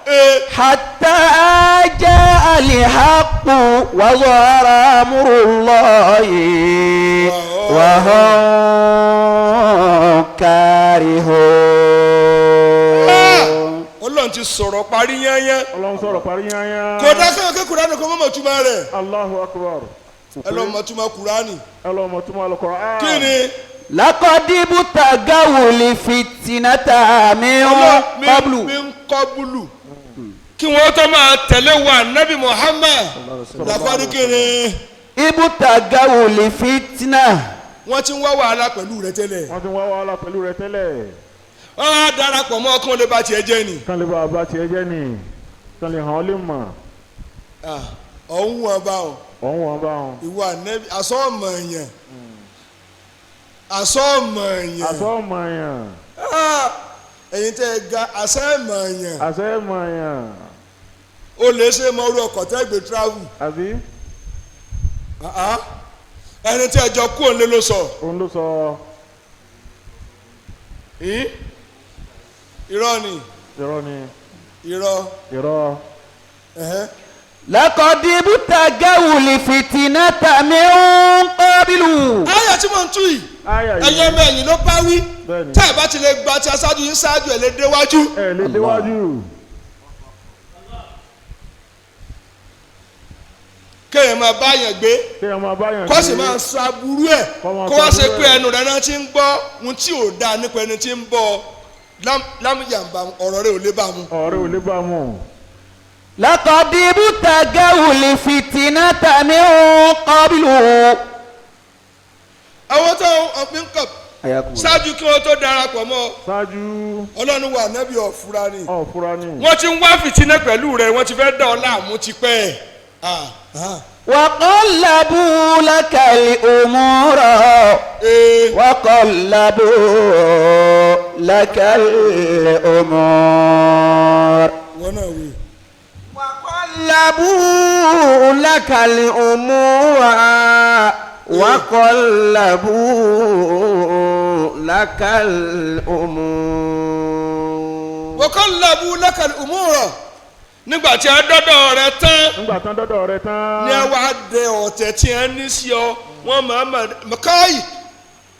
ee, حتى جاء الحق وظهر أمر الله وهم كارهون. Ọlọ́run ti sọ̀rọ̀ parí yányán. Ọlọ́run sọ̀rọ̀ parí yányá. Kò dá sọ̀rọ̀ kí Kùránì kó mọ̀ túmọ̀ rẹ̀. Allahu Akbar. Ẹ lọ́ mọ̀ túmọ̀ Kùránì. Ẹ lọ mọ̀ túmọ̀ Al-Qur'an. Kí ni? لقد ابتغوا الفتنة من Ọlọ́run قبل mi ń kọ́ búlù. Kí wọ́n tó máa tẹ̀lé wa Nabi Muhammad. Làkọ́dí kí ni? ابتغوا الفتنة. Wọ́n ti ń wá wàhálà pẹ̀lú rẹ tẹ́lẹ̀. Wọ́n ti ń wá wàhálà pẹ̀lú rẹ tẹ́lẹ̀. Wọ́n á darapọ̀ mọ́ ọkùnrin lè ba tiẹ̀ jẹ́ ni. Kán lè bá a bá tiẹ̀ jẹ́ ni. Kán lè hàn ọ́ lè mọ̀. Ah, ọ̀hún wọn bá wọn. Ọ̀hún wọn bá wọn. Ìwọ ànẹ́bí asọ́ọ̀mọ̀ èèyàn. Asọ́ọ̀mọ̀ èèyàn. Àsọ mọ̀ yàn. Ah, ẹ̀yin tẹ́ ẹ ga asọ́ọ̀mọ̀ èèyàn. Àṣẹ mọ̀ yàn. O lè ṣe mọ orú ọkọ̀ tẹ́ gbé travel. Àbí? Ah, ah. Ẹni tí ẹ jọ kú òun lé ló sọ. Òun ló sọ. Ìn? Irọ́ ni. Irọ́ ni. Irọ́. Irọ́. Ẹ̀hẹ́n. لقد ابتغوا الفتنة من قبل. Ayọ̀ tí mò ń tú yìí, Áyà yìí. ẹ̀yin ọmọ ẹ̀yìn ló bá wí. Bẹ́ẹ̀ni. Tẹ́ ẹ̀ bá ti lè gba ti aṣáájú yín ṣáájú ẹ̀ lè déwájú. Ẹ lè déwájú. Kéèyàn máa bá yàn gbé, Kéèyàn máa bá yàn kó sì gbé. máa sọ aburú ẹ̀, Kó máa kó wá sọ ṣe aburú pé ẹ̀. ẹnu rẹ̀ náà ti ń gbọ́ ohun tí ò dáa nípa ẹni tí ń bọ̀ lámúyàmbá, ọ̀rọ̀ rẹ̀ ò lè bá mu. Ọ̀rẹ́ ò lè bá mu. لقد ابتغوا الفتنة من قبل. Àwọn tó ń kọ̀ ṣáájú kí wọ́n tó darapọ̀ mọ́ ṣáájú Ọlọ́run wà nẹ́bí ọ̀fura ni. Ọ̀fura ni. Wọ́n ti ń wá fìtínà pẹ̀lú rẹ̀, wọ́n ti fẹ́ dá ọ láàmú tipẹ́. وقلبوا لك الأمور وقلبوا لك الأمور. Wọ́n náà wí. وقلبوا لك الأمور وقلبوا لك الأمور. وقلبوا لك الأمور. Nígbà tí a dọ́dọ̀ rẹ tán. Nígbà tán dọ́dọ̀ rẹ tán. Ní ẹ wá dẹ ọ̀tẹ̀ tí ẹ ní sí ọ, wọ́n máa ma káyì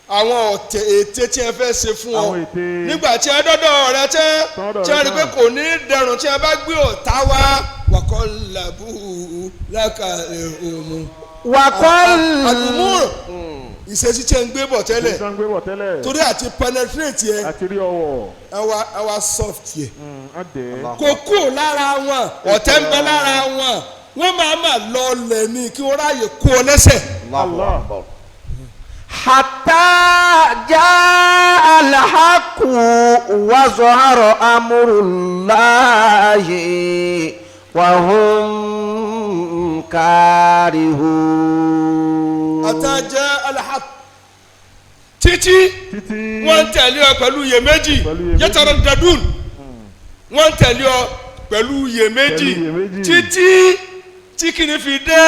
àwọn ọ̀tẹ̀ ète tí ẹ fẹ́ ṣe fún ọ. Àwọn ète. Nígbà tí ẹ dọ́dọ̀ rẹ tán, tí ẹ rí pé kò ní dẹrùn tí ẹ bá gbé ọ̀tá wá, وقلبوا لك الأمور. وقل Ìṣesí tí ẹ ń gbé bọ̀ tẹ́lẹ̀. Ìṣesí tí ẹ ń gbé bọ̀ tẹ́lẹ̀. Torí àti penetrate yẹ. Àti rí ọwọ́. Ẹ wá soft yẹ. Kò kú lára wọn, ọ̀tẹ̀ ń bẹ lára wọn, wọ́n máa ma lọ lẹ̀ ní kí wọ́n ráàyè kú ọ lẹ́sẹ̀. Allah. حتى جاء الحق وظهر أمر الله وهم كارهون. حتى جاء الحق. Títí wọ́n ń tẹ̀lé ọ pẹ̀lú iyèméjì, yataraddadun, wọ́n ń tẹ̀lé ọ pẹ̀lú iyèméjì títí tí kìíní fi dé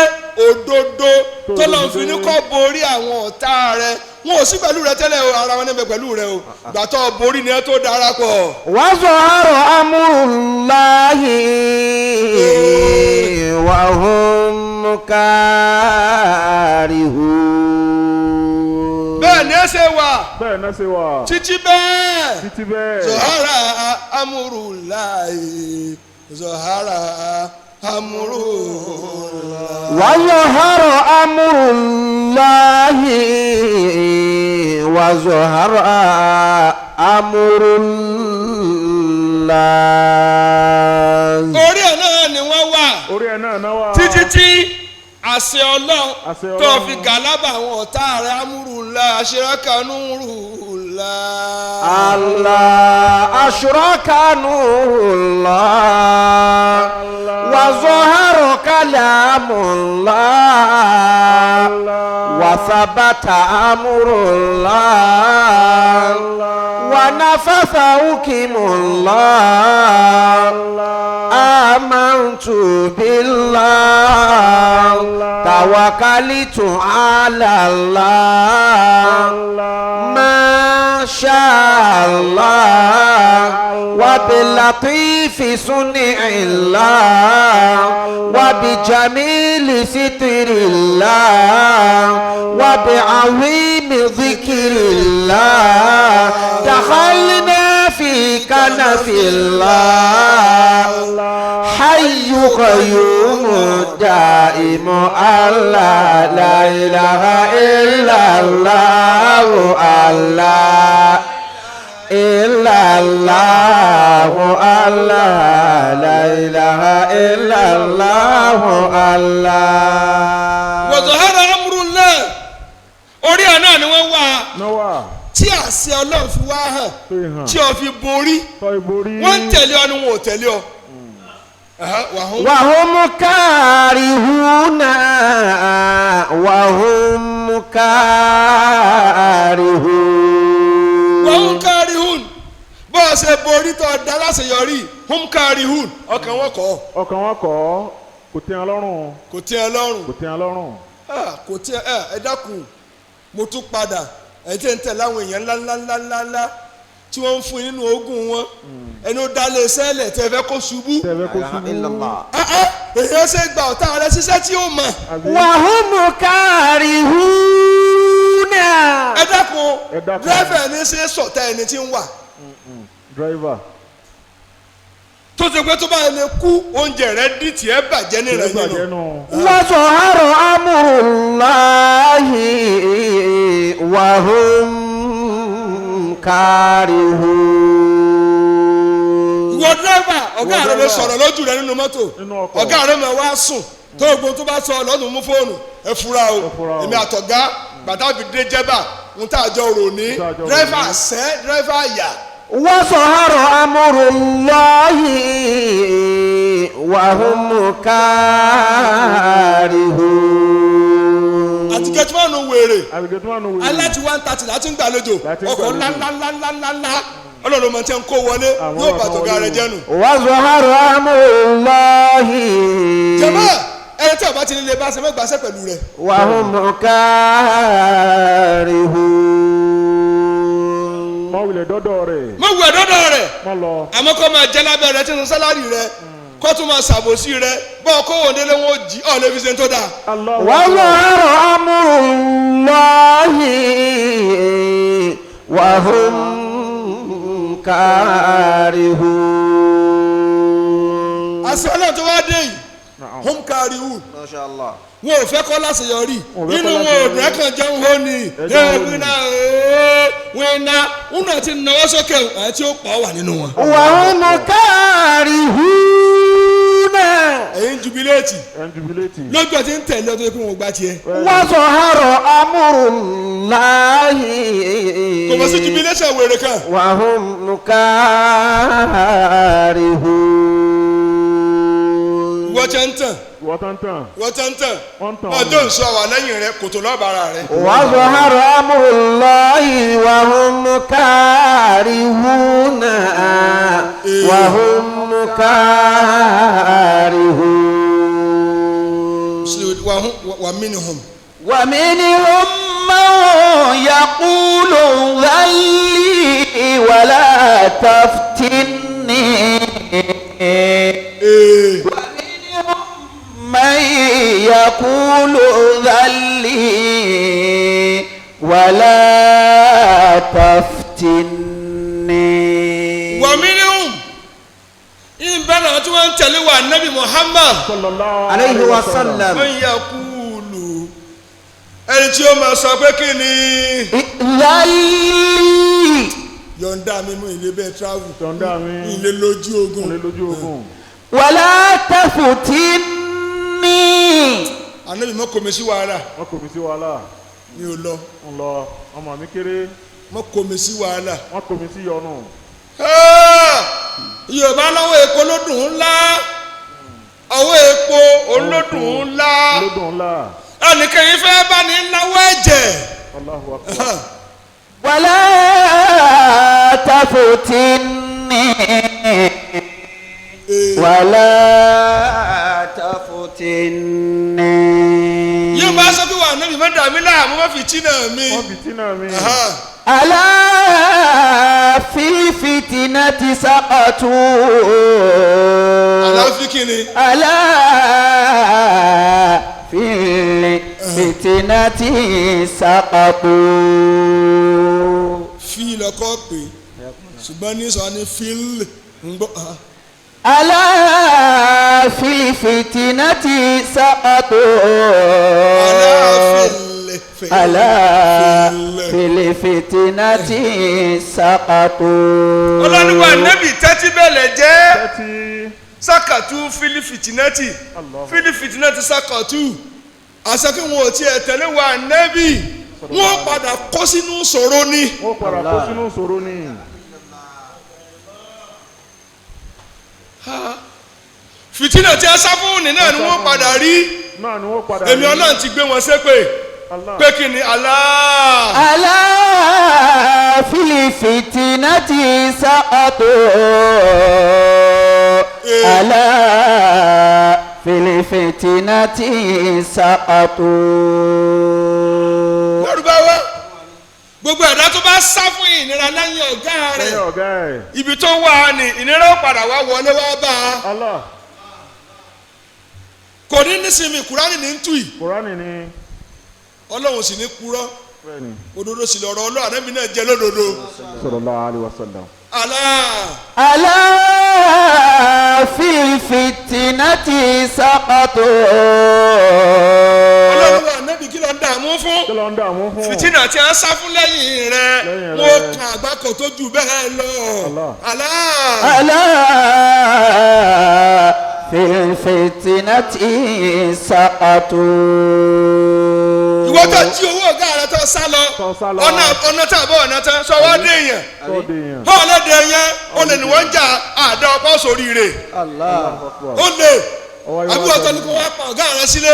òdodo tọ́lọ́ fi ní kọ́ borí àwọn ọ̀tá rẹ. Wọn ò sí pẹ̀lú rẹ tẹ́lẹ̀ o, ara wọn níbẹ̀ pẹ̀lú rẹ o, gbàtọ́ borí ni ẹ tó darapọ̀. وظهر أمر الله وهم كارهون. Bẹ́ẹ̀ ni ẹ ṣe wà. Bẹ́ẹ̀ náà ṣe wà. Títí bẹ́ẹ̀. Títí bẹ́ẹ̀. ظهر أمر الله ظهر أمر الله. وظهر أمر الله وظهر أمر الله. Orí ẹ̀ náà ni wọ́n wà. Orí ẹ̀ náà náà wà. Títí tí àṣẹ Ọlọ́run tó fi gàlábà àwọn ọ̀tá rẹ̀ amúrúlá aṣèràkànúrúlá. Allah aṣèràkànúrúlá wàzọ́hárò kàlámùlá wàsábàtà amúrúlá wànáfàfà òkìmùlá amantu billah tawakalitu ala Allah ma sha Allah wa bilatifi sun'illah wa bijamili sitrillah wa bi'azimi dhikrillah dakhalna fi kanafillah hayyu qayyum daimu Allah la ilaha illa Allah Allah illa Allah Allah la ilaha illa Allah Allah. Wa zahara amrullah. Orí ẹ̀ náà ni wọ́n wà. Tí àṣẹ Ọlọ́run fi wá hàn, tí o fi borí, wọ́n ń tẹ̀lé ọ ni wọn ò tẹ̀lé ọ. وهم كارهون وهم كارهون. وهم كارهون. Bó o ṣe borí tó dá láṣeyọrí, hum karihun, ọkàn wọn kọ̀. Ọkàn wọn kọ̀, kò tẹ́ ẹ lọ́rùn. Kò tẹ́ ẹ lọ́rùn. Kò tẹ́ ẹ lọ́rùn. Kò tẹ́ ẹ. Ẹ dákun, mo tún padà ẹ tẹ́ ń tẹ̀ láwọn èèyàn ńlá ńlá ńlá ńlá ńlá tí wọ́n ń fún yín nínú ogún wọn, ẹni ó dálé sẹ́lẹ̀ tẹ́ fẹ́ kó ṣubú. Tẹ́ fẹ́ kó ṣubú. Èèyàn ṣe gba ọ̀tá rẹ ṣiṣẹ́ tí ó mọ̀. وهم كارهون. Ẹ dákun, dírẹ́fà ní ṣe sọ̀tá ẹni tí ń wà. Dírẹ́fà. Tó ṣe pé tó bá lè kú, oúnjẹ rẹ dì tí ẹ bàjẹ́ ní rẹ nínú. وظهر أمر الله وهم كارهون. Wọ dírẹ́fà, ọ̀gá Wọ rẹ lè dírẹ́fà. sọ̀rọ̀ lójú rẹ nínú mọ́tò. Nínú ọkọ̀. Ọ̀gá rẹ máa wá sùn tó gbogbo tó bá sọ lọ́dún mú fóònù. Ẹ fura o. Ẹ fura o. Èmi àtọ̀gá bàtà fi dé jẹ́bà ń tà jọ rò ní. Ń tà jọ rò ní. Dírẹ́fà sẹ́ dírẹ́fà yà. وظهر أمر الله وهم كارهون. Àti kẹtùmọ́nù wèrè. Àbíkẹ́tùmánù wèrè. Aláti 1:30 láti ń gbàlejò. Láti ń Ọkọ̀ gbàlejò. ńláńláńláńláńlá. Ọlọ́run mọ̀ tí ń kó wọlé. Àwọn Yóò ọkọ̀ bàtọ̀gá wọlé rẹ o. jẹ́nu. وظهر أمر الله Jẹ̀mọ́ ẹni tí ọba ti ní lè bá ṣe mẹ́gbàá pẹ̀lú rẹ̀. وهم كارهون. Mọ wulẹ̀ dọ́dọ̀ rẹ̀. Mo wù ẹ́ dọ́dọ̀ rẹ̀. Mọ lọ. Àmọ́ kọ́ máa jẹ́ lábẹ́ rẹ tí ń san sálárì rẹ, kó tún máa ṣàbòsí rẹ, bọ́ kó wọ́n délé wọn ó jí ọ̀ lè fi ṣe ń tó dáa. Allahu وظهر أمر الله وهم كارهون. Àṣẹ Ọlọ́run tó wá dé yìí, Na'am. hum karihu, ما شاء الله. wọn ò fẹ́ kọ́ láṣeyọrí. Wọn ò fẹ́ Inú kọ́ wọn ò láṣeyọrí. dùn ẹ̀kan jẹun hó ni. Ẹjọ́ Ẹ hó ni. wíná ooo wíná wúnà ti náwó sókè àti tí ó pọ̀ wà nínú wọn. وهم كارهون. Ẹ̀yin jubiléètì Ẹ̀ ń jubiléètì. lójú ẹ̀ ti ń tẹ̀lé ọdún tó kí wọn gba tiẹ̀. وظهر أمر الله Kò mọ̀ sí jubiléètì wèrè kan. وهم كارهون. Wọ́n ti ń tàn, Wọ́n tán tán. wọ́n ti ń tàn. Wọ́n tàn. Ọjọ́ ìṣọ́ wà lẹ́yìn rẹ kòtò lọ́bàrà rẹ. وظهر أمر الله وهم كارهون وهم كارهون. Wà mí-ni-hum. ومنهم من يقول ذلي ولا تفتني. ومنهم من يقول ذلي ولا تفتني. Wà mí-ni-hum. Ìbẹ̀rẹ̀ tí wọ́n ń tẹ̀lé wa Nabi Muhammad. Sallallahu عليه وسلم. Man yaqulu. Ẹni tí ó máa sọ pé kí ni ذلي yọ̀ǹda mi mú ilé bẹ́ẹ̀ travel. Yọ̀ǹda mi. Ilé lójú ogun. Ilé lójú ogun. ولا تفتني. Ànábì mọ́ kò mi sí wàhálà. Wọ́n kò mi sí wàhálà. Mi ò lọ. Ń lọ. Ọmọ mi kéré. Mọ́ kò mi sí wàhálà. Wọ́n kò mi sí yọnu. Ah! Yorùbá lọ́wọ́ epo ló dùn ńlá. Ọwọ́ epo olódùn ńlá. Lódùn ńlá. Ẹnìkan yìí fẹ́ bá ní láwọ́ ẹ̀jẹ̀. Allahu akbar. ولا تفتني ولا تفتني. Yóò bá sọ pé wà níbi mọ́ dàmí láàmú má fi tí náà mi. Wọ́n fi tí náà mi. ألا في الفتنة سقطوا. Àlàáfíà kí ni? ألا في الفتنة سقطوا. Fi lọ́kọ́ pé ṣùgbọ́n ní sọ ní fíl ń gbọ́. ألا في الفتنة سقطوا. Àlàáfíà. ألا في الفتنة سقطوا. Ọlọ́niwà nẹ́bì tẹ́tí bẹ̀lẹ̀ jẹ́. Tẹ́tí. Sákàtú fílífìtínẹ́tì Allahu. fílífìtínẹ́tì sákàtú àṣẹ kí wọn ò tiẹ̀ tẹ̀lé wa nẹ́bì wọn padà kó sínú ṣòro ni. Wọ́n padà kó sínú ìṣòro ni. Fìtínà tí a sá fún ní náà ni wọ́n padà rí. Náà ni wọ́n padà Èmi rí. Ọlọ́run ti gbé wọn ṣépè Allah. pé kí ni Allah. ألا في الفتنة سقطوا. ألا في الفتنة سقطوا. Lárúbáwá gbogbo ẹ̀dá tó bá sá fún ìnira lẹ́yìn ọ̀gá Lẹ́yìn rẹ̀ ọ̀gá ẹ̀. ibi tó wà ní ìnira ó padà wá wọlé wá bá a. Allah. Kò ní nísìnyí Kùránì ní ń tù yìí. Kùránì ni. Ọlọ́run sì ní purọ́. Bẹ́ẹ̀ni. Òdodo sì lọ̀rọ̀ Ọlọ́run ànábì náà jẹ́ lódodo. Sallallahu alaihi wasallam. Allah. ألا في الفتنة سقطوا. Ọlọ́run wa ànábì kí ló ń dà dààmú fún? Kí ló ń dààmú fún? Fìtínà tí a ń sá fún lẹ́yìn rẹ, Lẹ́yìn wọ́n rẹ. kan àgbákò tó jù bẹ́ẹ̀ lọ. Allah. Allah. ألا في الفتنة سقطوا. Ìwọ tó jí owó ọ̀gá rẹ tó sá lọ, Tó sá lọ. ọ̀nà ọ̀nà tá a bọ̀ ọ̀nà tán sọ wá dé èèyàn. Tó di yàn. Ọ̀lẹ́dẹ̀ yẹn olè ni wọ́n ń jà àdá ọ̀pọ̀ sórí rẹ̀. Allah. Ó lè Ọwọ́ yóò àbí wá wọ́n tó ní jẹ. kó wá pa ọ̀gá rẹ sílé.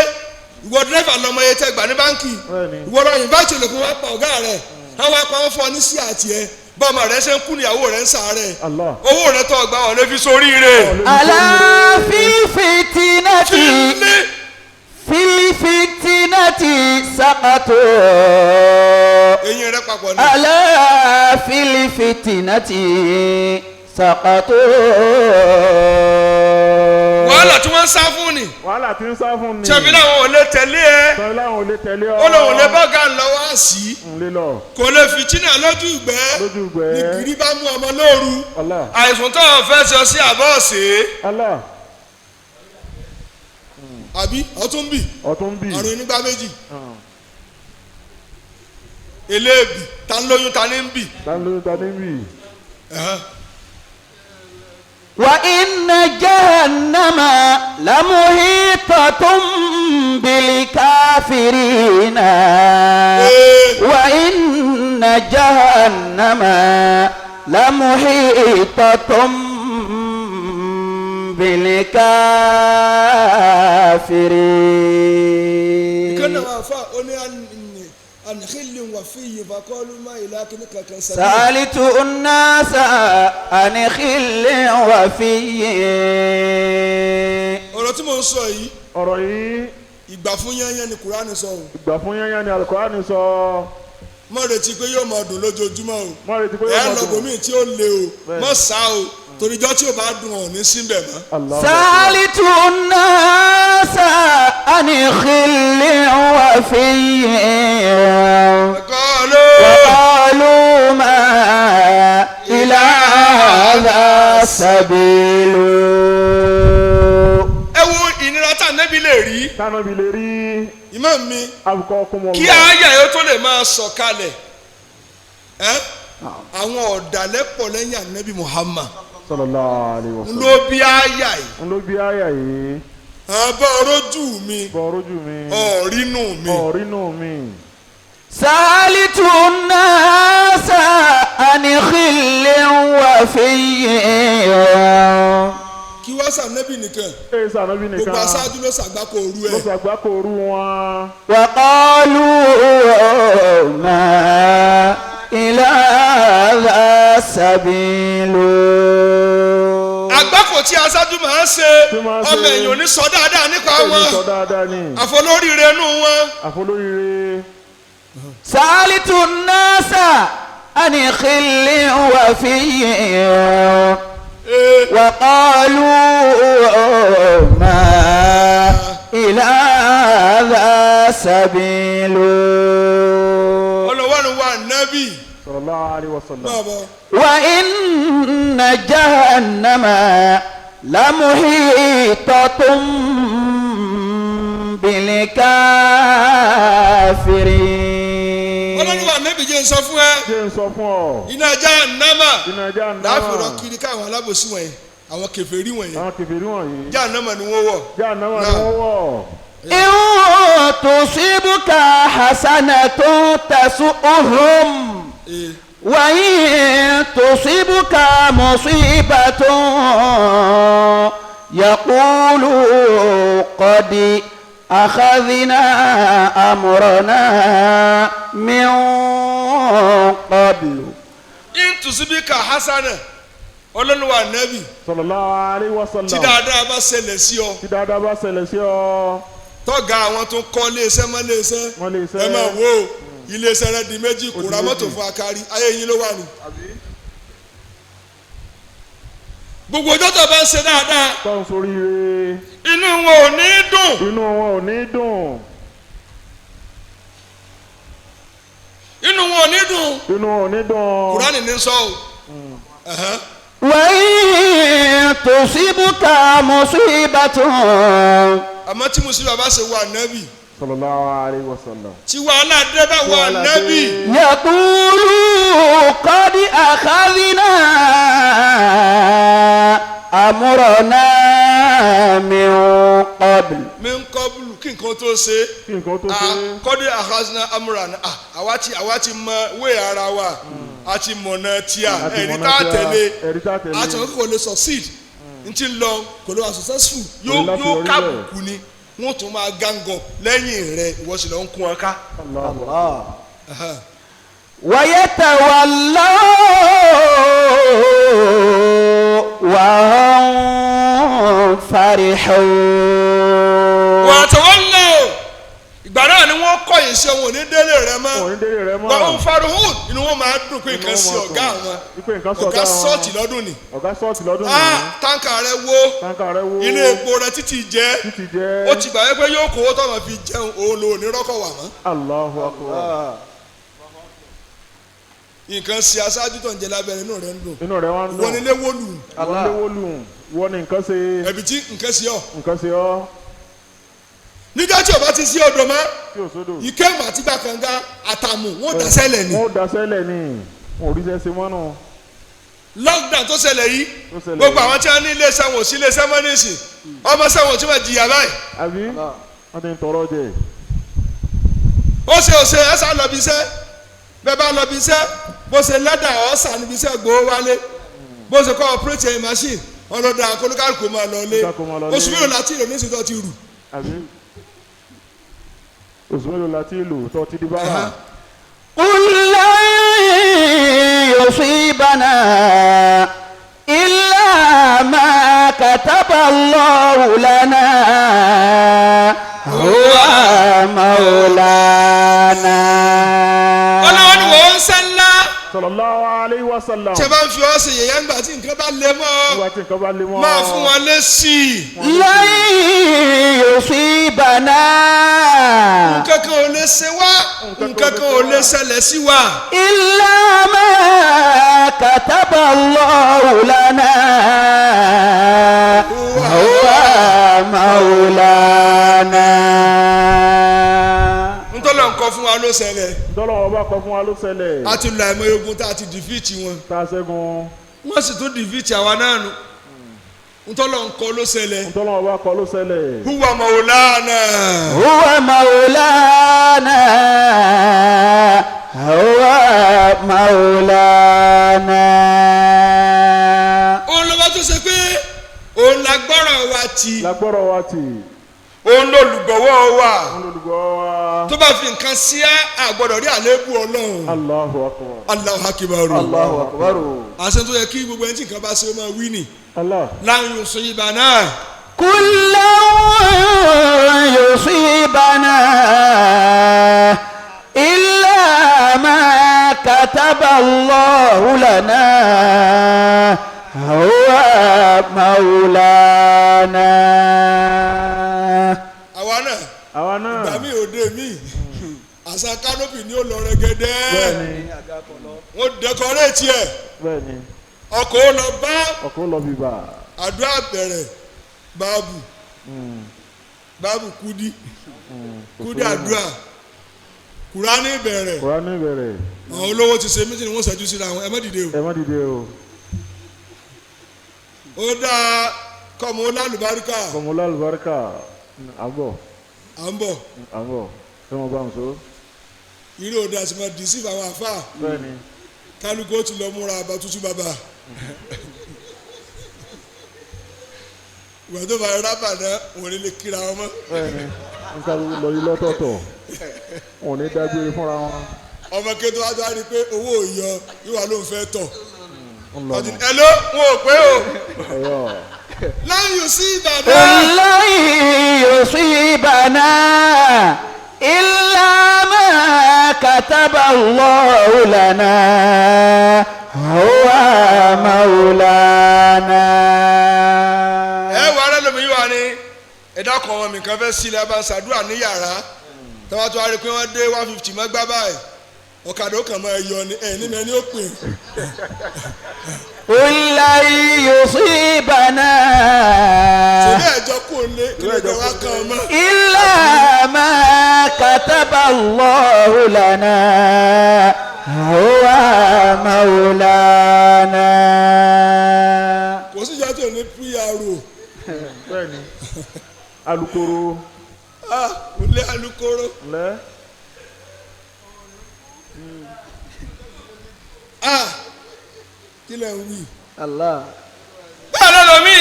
Ìwọ dírẹ́fà lọmọ yẹn tẹ gbà ní báńkì. Bẹ́ẹ̀ni. Ìwọ lọ yìnbáṣe lè kó wá pa ọ̀gá rẹ. Àwọn apá wọn fún ọ ní sí àti ẹ bọ́mọ rẹ ṣe ń kú níyàwó rẹ ń sàárẹ̀. Allah. Owó rẹ tó ọgbà ọ̀ lè fi sórí rẹ̀. ألا في الفتنة Ilé في الفتنة سقطوا. eyín rẹ papọ̀ ni. ألا في الفتنة سقطوا. Wàhálà tí wọ́n ń sá fún ni. Wàhálà tí ń sá fún ni. Ṣebí láwọn ò lè tẹ̀lé ẹ. Sọ láwọn ò lè tẹ̀lé ọ. Ó lóun lè bọ́gà lọ́wọ́ àṣì. Ń lé lọ. Kò lè fi china lójú ìgbẹ́. Lójú ìgbẹ́. Ní gírí bá mú ọmọ lóru. Allah. Àìsàn tó o fẹ́ sọ sí àbọ̀ ọ̀sẹ̀. Allah. Àbí ọtún bì. Ọ̀tún bì. Àrùn inúgbá méjì. Eléèbì ta ń lóyún ta ní ń bì. Ta ń lóyún ta ní bì. Ẹ̀hán. وإن جهنم لمحيطة بالكافرين. Ee. وإن جهنم لمحيطة بالكافرين. Ìkànnì àwọn afa ó ní ànìkílì wà fi yìí fakọ́lù má ìlà kíní kankan sàbí. سألت الناس عن خل وفي. Ọ̀rọ̀ tí mò ń sọ yìí, Ọ̀rọ̀ yìí, ìgbà fún yányán ni Kùránì sọ o. ìgbà fún yányán ni Al-Qur'ani sọ. Má retí pé yóò máa dùn lójoojúmọ́ o. Má retí pé Ẹ yóò máa lọ dùn. bòmíì tí ó le o. Bẹ́ẹ̀ni. Má sá o, toríjọ́ tí o bá dùn ọ̀ ní síbẹ̀ mọ́. Allah. سألت الناس عن خل وفي. Ẹ̀kọ́ ló. وقالوا ما إلى هذا سبيل. Ẹ wo ìnira tá nẹ́bí lè rí. Tánàbí lè rí. Ìmọ̀ mi Abukọ kún mọ́. kí àyà yóò tó lè máa sọ̀ kalẹ̀. Ẹ́ àwọn ọ̀dàlẹ̀ pọ̀ lẹ́yìn ànábì Muhammad. Sallallahu alaihi wasallam. Ló bí àyà yìí. Ń ló bí àyà yìí. Àbọ̀ rójú mi, Bọ̀ rójú mi. ọ̀rínú mi. Ọ̀rínú mi. سألت الناس عن خل وفي. Kí wá sànẹ́bì nìkan, Ee sànàbí nìkan. gbogbo aṣáájú ló ṣàgbákò òru Ló ẹ̀. ṣàgbákò orú wọn. وقالوا ما إلى هذا سبيل. Àgbákò tí aṣáájú máa ń ṣe, Tí máa ń ṣe. ọmọ èèyàn ò ní sọ dáadáa nípa Èyí wọn. sọ dáadáa ni. Àfọlóríire inú wọn. Àfolóríire. سألت الناس عن خل وفي. Ee, وقالوا ما إلى هذا سبيل. Ọlọ́wọ́n wa nábì. Sallallahu alaihi wasallam. Máa bọ̀. وإن جهنم لمحيطة بالكافرين. Ọlọ́run wa nábì jẹ́ n sọ fún ẹ. Jẹ́ ń sọ fún ọ. Iná Jahannama. Iná Jahannama. Láàfin rọ kiri káwọn alábòsí wọ̀nyẹn, àwọn kèfèrí wọ̀nyẹn. Àwọn kèfèrí wọ̀nyí. Jahannama ni wọ́n wọ̀. Jahannama ni Náà. wọ́n wọ̀. إن تصبك حسنة تسؤهم، Ee. وإن تصبك مصيبة يقولوا قد أخذنا أمرنا من قبل. Intusibika hasana, ọlọ́run wa nábì, Sallallahu alaihi tí wasallam. dáadáa bá ṣẹlẹ̀ sí ọ, Tí dáadáa bá ṣẹlẹ̀ sí ọ. tọ́ga àwọn tó kọ́ iléeṣẹ́ mọ́ iléeṣẹ́, Mọ́ iléeṣẹ́. ẹ máa wo iléeṣẹ́ rẹ di méjì, kò Ó di ra mọ́tò méjì. fún akari ayé yín ló wà ní. Gbogbo ọjọ́ tó bá ń ṣe dáadáa, Tó ń soríire. inú wọn ò ní dùn. Inú wọn ò ní dùn. Inú wọn ò ní dùn. Inú wọn ò ní dùn. Kùránì ní sọ o. Ẹ̀hẹ́n. وإن تصبك مصيبة Àmọ́ tí mùsùlùmí bá ṣe wà nábì, Sallallahu alayhi wa sallam. Tí wàhálà dé bá wà nábì. يقولوا قد أخذنا أمرنا من قبل. Mi ń kọ́ búlù kí nǹkan tó ṣe. Kí nǹkan tó ṣe. Kọ́dé àhásínà amúranà àwa ti mọ wé ara wa, a ti mọ̀nà tíà, ẹ̀rí tá a tẹ̀lé, ẹ̀rí tá a tẹ̀lé, a ti mọ̀ kó lè succeed n ti lọ kò lè wà successful, yóò kábùkù ni wọ́n tún máa gang up lẹ́yìn rẹ̀, ìwọ sì lọ ń kún ọ ká. ويتولوا وهم فرحون. ويتولوا ìgbà náà ni wọ́n kọ̀yìn sí ọ̀hún ní délé rẹ mọ́, òní délé rẹ mọ́, wọ́n ń farahàn inú wọn máa dùn pé nǹkan sí ọ̀gá àwọn, ọ̀gá sọ́ọ̀tì lọ́dún ni, ọ̀gá sọ́ọ̀tì lọ́dún ni, táǹkà rẹ wó, ilé epo rẹ títì jẹ́, ó ti gbà wípé yóò kówó tọ́mọ̀ fi jẹun, òun lò ní rọ́kọ̀ wà mọ́. Allahu Akbar. Nǹkan ṣe aṣáájú tó ń jẹ lábẹ́rẹ́ inú rẹ̀ ń dùn, inú rẹ̀ wá ń dùn, ìwọ ni ilé wó lù, ìwọ ni ilé wó lù, ìwọ ni nǹkan ṣe, ẹ̀bí tí nǹkan ṣe ọ́, nǹkan ṣe ọ́. Níjọ́ tí o bá ti sí odò mọ́, ìkéwù àti gbàkànga àtàmù wọ́n dasẹ́lẹ̀ ni. Wọ́n dasẹ́lẹ̀ ni, wọ́n ò ríṣẹ́ ṣe mọ́nù. Lockdown tó ṣẹlẹ̀ yìí, gbogbo àwọn tí wọ́n ní iléeṣẹ́ wọn ò sí iléeṣẹ́ mọ́ nísìn, ọmọ sẹ́wọ̀n tí wọ́n jìyà báyìí. Àbí wọ́n ti ń tọrọ jẹ. Ó ṣe òṣè ẹ sá lọ bí iṣẹ́, bẹ́ẹ̀ bá lọ bí iṣẹ́, bó ṣe lẹ́dà ọ̀sà níbi iṣẹ́ gbowó wálé, bó ṣe kọ́ operate a machine, ọlọ́dà kólúkálùkù máa lọ lé, oṣù mélòó láti ìrònú ìṣèjọ́ ti rù. Àbí oṣù mélòó la ti lò tó ti di bára. قل لن يصيبنا إلا ما كتب الله لنا هو مولانا. Ọlọ́run wò ń sẹ́ ńlá. Sallallahu alayhi wa sallam. Ṣé bá ń fi ọ́ ṣe yẹ̀yẹ́ ńgbà tí nǹkan bá lé mọ́? Nígbà tí nǹkan bá lé mọ́. Máa fún wọn lésì. لن يصيبنا. Nǹkan kan ò lè ṣe wá, nǹkan kan ò lè ṣẹlẹ̀ sí wa. إلا ما كتب الله لنا هو مولانا. Ntọ́lọ̀ nǹkan fún wa ló ṣẹlẹ̀. Ntọ́lọ̀ ọba kọ fún wa ló ṣẹlẹ̀. A ti lo àìmọye ogun tá a ti defeat wọn. Tá a ṣẹ́gun. Wọ́n sì tún defeat àwa náà nù. Ntọ́lọ̀ nǹkan ló ṣẹlẹ̀. Ntọ́lọ̀ ọba kọ ló ṣẹlẹ̀. Huwa maulana. Huwa maulana. Huwa maulana. Òun ló bá tó ṣe pé òun lágbọ́rọ̀ wa ti. Lágbọ́rọ̀ wa ti. Òun lolùgbọ̀wọ́ wa. Òun lolùgbọ̀wọ́ wa. Tó bá fi nǹkan sí àgbọ̀dọ̀ rí àléébù Ọlọ́run. Allahu akbar. Allahu akbar. Allahu akbar. Àṣẹ tó yẹ kí gbogbo ẹni tí nǹkan bá ṣe ó máa wí nì. Allah. Lan yusibana. Kullan yusibana illa ma kataba Allahu lana huwa maulana. Àwa náà. Àwa náà. Ìgbà mi òde mi àṣà kánópì ni ó lọ rẹ̀gẹ̀dẹ̀. Bẹ́ẹ̀ni. Wọ́n dẹkọrétì ẹ̀. Bẹ́ẹ̀ni. Ọkọ̀ ó lọ bá. Ọkọ̀ ó lọ bíbà. Àdúrà bẹ̀rẹ̀ báàbù. Báàbù kúdí. Kúdí àdúrà. Kùránì bẹ̀rẹ̀. Kùránì bẹ̀rẹ̀. Àwọn olówó ti ṣe mítìnì wọ́n ṣẹ́jú síra wọn, ẹ má dìde o. Ẹ má dìde o. Ó dáa kọ́mọ olálùbáríkà. Kọ́mọ olálùbáríkà. À ń bọ̀. À ń bọ̀. À ń bọ̀. Ṣé wọn bá ń sọ? Irú òde àti máa dìísí àwọn àfáà. Bẹ́ẹ̀ni. Kálukú ó ti lọ múra àbá tútù bàbà. Ìgbà tó bá rábà náà, òun ní lè kíra wọn mọ́. Bẹ́ẹ̀ni. Nǹkan lọ yí lọ́tọ̀ọ̀tọ̀. Wọn ò ní dágbére fúnra wọn. Ọmọ kéde wá tó wá rí i pé owó ò yọ, yíwá ló ń fẹ́ tọ̀. Ẹ ló wọn ò pé o. Lan yusibana. Lan yusibana illa ma kataba Allahu lana huwa maulana. Ẹ wà á lẹ́nu mi yíwa ni ẹ̀dá kan ọmọ mi kan fẹ́ sílẹ̀ bá ń ṣàdúrà ní yàrá tọ́wọ́ tó wá rí i pé wọ́n dé 150 mọ́ gbá báyìí ọ̀kadà ó kàn máa yọ ni ẹ̀ ní mẹ́ni ó pè. Lan yusibana. Ṣèlú ẹ̀jọ́ kò lé kí ló dé wá kan mọ́. Illa ma الله لنا هو مولانا. Kò sí ìjà tí ò ní PRO. Bẹ́ẹ̀ni, alukoro. Ah, ilé alukoro. Lẹ́. Ah, kí lẹ̀ ń wí. Allah. Bẹ́ẹ̀ lọ́dọ̀ mi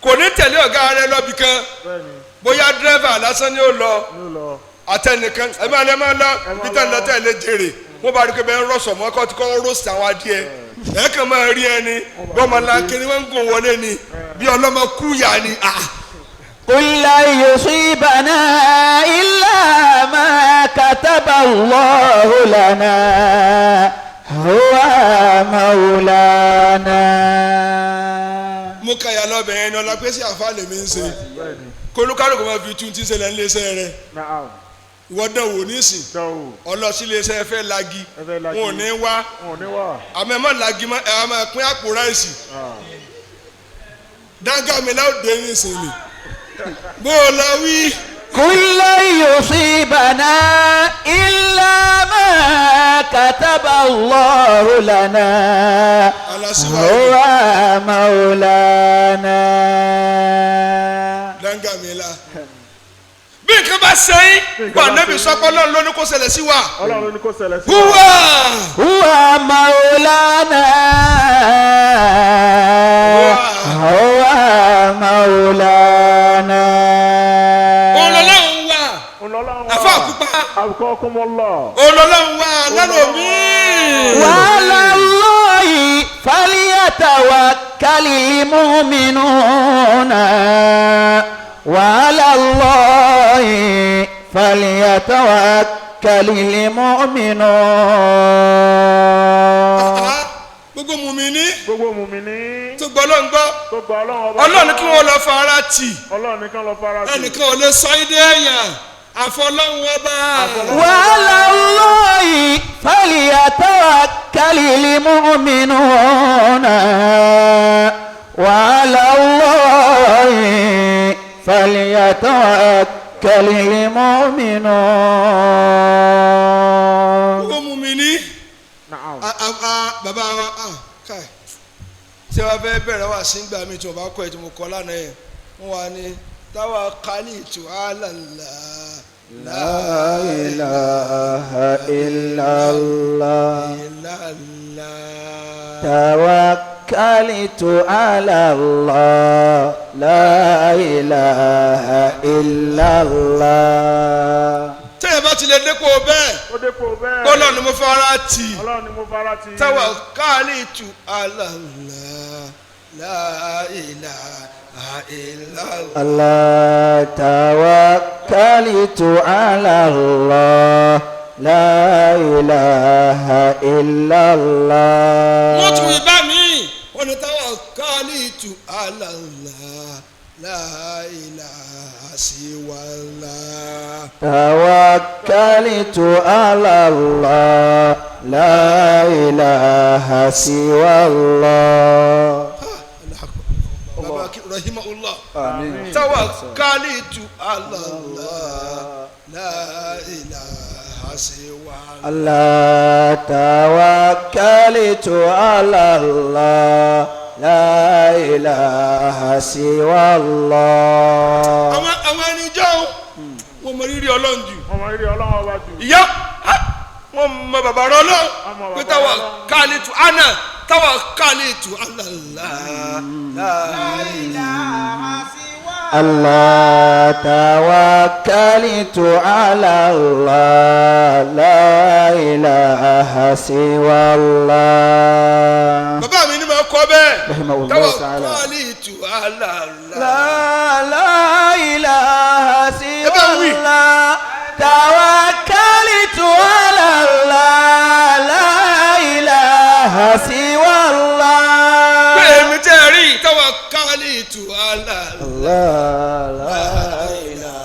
kò ní tẹ̀lé ọ̀gá rẹ lọ́bì kan. Bẹ́ẹ̀ni. Bóyá dírẹ́fà lásán ni ó lọ. Ní ó lọ. Àtẹnìkan ẹ máa lọ, ẹ máa lọ peter lọ tẹ̀lé jèrè. Wọ́n bá rí pé bẹ́ẹ̀ ń rọ̀ṣọ̀ mọ́ kọ́ tí kò rọ̀ṣì àwọn adìẹ. Ẹ kàn máa rí ẹni bí ọmọ lankiri wọ́n ń gùn wọlé ni bí ọlọ́mọ kúyà ni. Ah. قل لن يصيبنا إلا ما كتب الله لنا هو مولانا. Mo ka yà lọ bẹ̀rẹ̀ ẹni ọlá pé sí àfa lèmi ń ṣe. Bẹ́ẹ̀ni. Kólúkálùkù máa fi tún tí ń ṣẹlẹ̀ ńlẹ́sẹ̀ rẹ̀. Naam. Ìwọ dán wò nísìn. Dánwò. Ọlọ́sílẹ̀ṣẹ̀ fẹ́ lagi. Ẹ fẹ́ lagi. Wọn ò ní wá. Wọn ò ní wà. Àmọ́ ẹ má lagi mọ́, ẹ máa pín àpò ráìsì. Ah. Dáńgá mi láòdè nísìnyí. Bó o lọ wí. قل لن يصيبنا إلا ما كتب الله لنا هو مولانا. Dáńgá mi la. Bí nǹkan bá ṣe yín, wà nẹ́bí sọ́kọ́ lọ́nà ló ní kó ṣẹlẹ̀ sí wa. Ọlọ́run ló ní kó ṣẹlẹ̀ sí wa. Húwà! هو مولانا هو مولانا. Òun lọ́lọ́run wà. Ọlọ́run wà. Àfa àkúpa. Àbùkọ́ kúmọ́lá. Òun lọ́lọ́run wà lọ́nà mi. وعلى الله فليتوكل المؤمنون وعلى الله فليتوكل المؤمنون. Gbogbo mùmíní Gbogbo mùmíní tó gbọ́ ló ń gbọ́. tó gba Ọlọ́run ọba. Ọlọ́run kí wọ́n lọ fara tì. Ọlọ́run nìkan lọ fara tì. Ẹnìkan ò lè sọ ìdí èèyàn. Àfọlọ́run ọba. وعلى الله فليتوكل المؤمنون وعلى الله فليتوكل المؤمنون. Gbogbo mùmíní. Naam. Bàbá wa káì tí wọ́n fẹ́ bẹ̀rẹ̀ wá sí gbà mí tí wọ́n bá kọ́ ẹ̀ tí mo kọ́ lánàá yẹn wọ́n wà ní táwa kálí tu àlàlà. La ilaha illallah. Ìlàlà. توكلت على الله لا إله إلا الله. Tẹ́yẹ̀ bá ti lè dépò bẹ́ẹ̀, Ó dépò bẹ́ẹ̀. kọ́lọ́ ni mo fara tì. Ọlọ́run ni mo fara tì. Táwa kálí tu àlàlà. La ilaha illallah. الله توكلت على الله لا إله إلا الله. Wọ́n tún ibà mí. Wọ́n ní táwa kálí tu àlàlà. La ilaha siwallah. توكلت على الله لا إله سوى الله. Baba rahimahullah. Àmín. Tawakalitu ala Allah la ilaha siwa. الله توكلت على الله لا إله سوى الله. Àwọn ẹni jẹ́ o, wọ́n mọ rírì Ọlọ́run jù. Wọ́n mọ rírì Ọlọ́run ọba jù. Ìyá wọ́n mọ bàbá rẹ Ọlọ́run pé tawakalitu ana tawakalitu ala Allah la ilaha siwa. الله توكلت على الله لا إله سوى الله. Bàbá mi ni mo kọ́ bẹ́ẹ̀. Rahimahullah ta'ala. Tawakalitu ala Allah. لا لا إله Ẹ bá سوى wí. الله توكلت على الله لا إله سوى الله. Pé èmi tẹ́ ẹ rí tawakalitu ala Allah. الله لا إله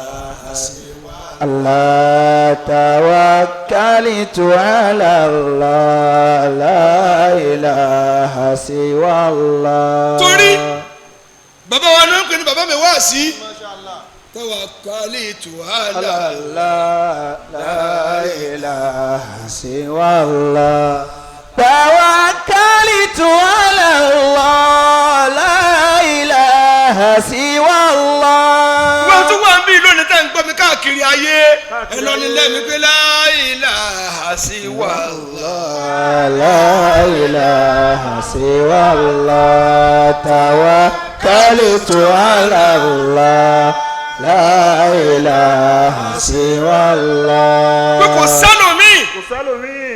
الله توكلت على الله لا إله سوى الله. Torí bàbá wa ló ń pè ní bàbá mi wá sí. Tawakkaltu ala Allah la ilaha siwa Allah. Tawakkaltu ala Allah la ilaha siwa Allah. Wọ́n tún wà ń bí lónìí tá à ń gbọ́ mi káàkiri ayé ẹ lọ ní lẹ́mi pé la ilaha siwa Allah. La ilaha siwa Allah. Tawakkaltu ala Allah. La ilaha siwa Allah. Pé kò sẹ́lòmíì. Kò sẹ́lòmíì.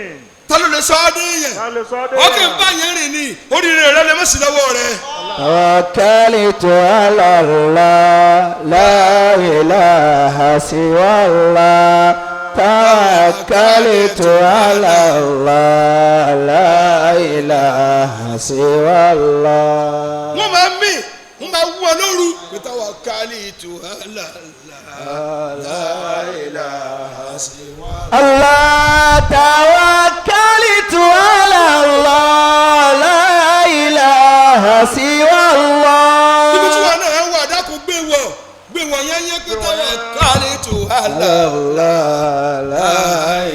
Ta ló lè sọ ọ́ dé yẹn? Ta lè sọ ọ́ dé Ó kì í bá yẹn rìn ní oríire rẹ lè mọ̀ sí lọ́wọ́ rẹ. Tawakkaltu ala Allah. La ilaha siwa Allah. Tawakkaltu ala Allah. La ilaha siwa Allah. Wọ́n máa ń mì, wọ́n máa wú ọ lóru. Pé tawakkaltu ala Allah. La ilaha siwa Allah tawakkaltu ala Allah la ilaha siwa Allah. Ibi tí wọn náà wà dákun gbé wọ̀ yẹ́nyẹ́ pé tawakkaltu ala Allah la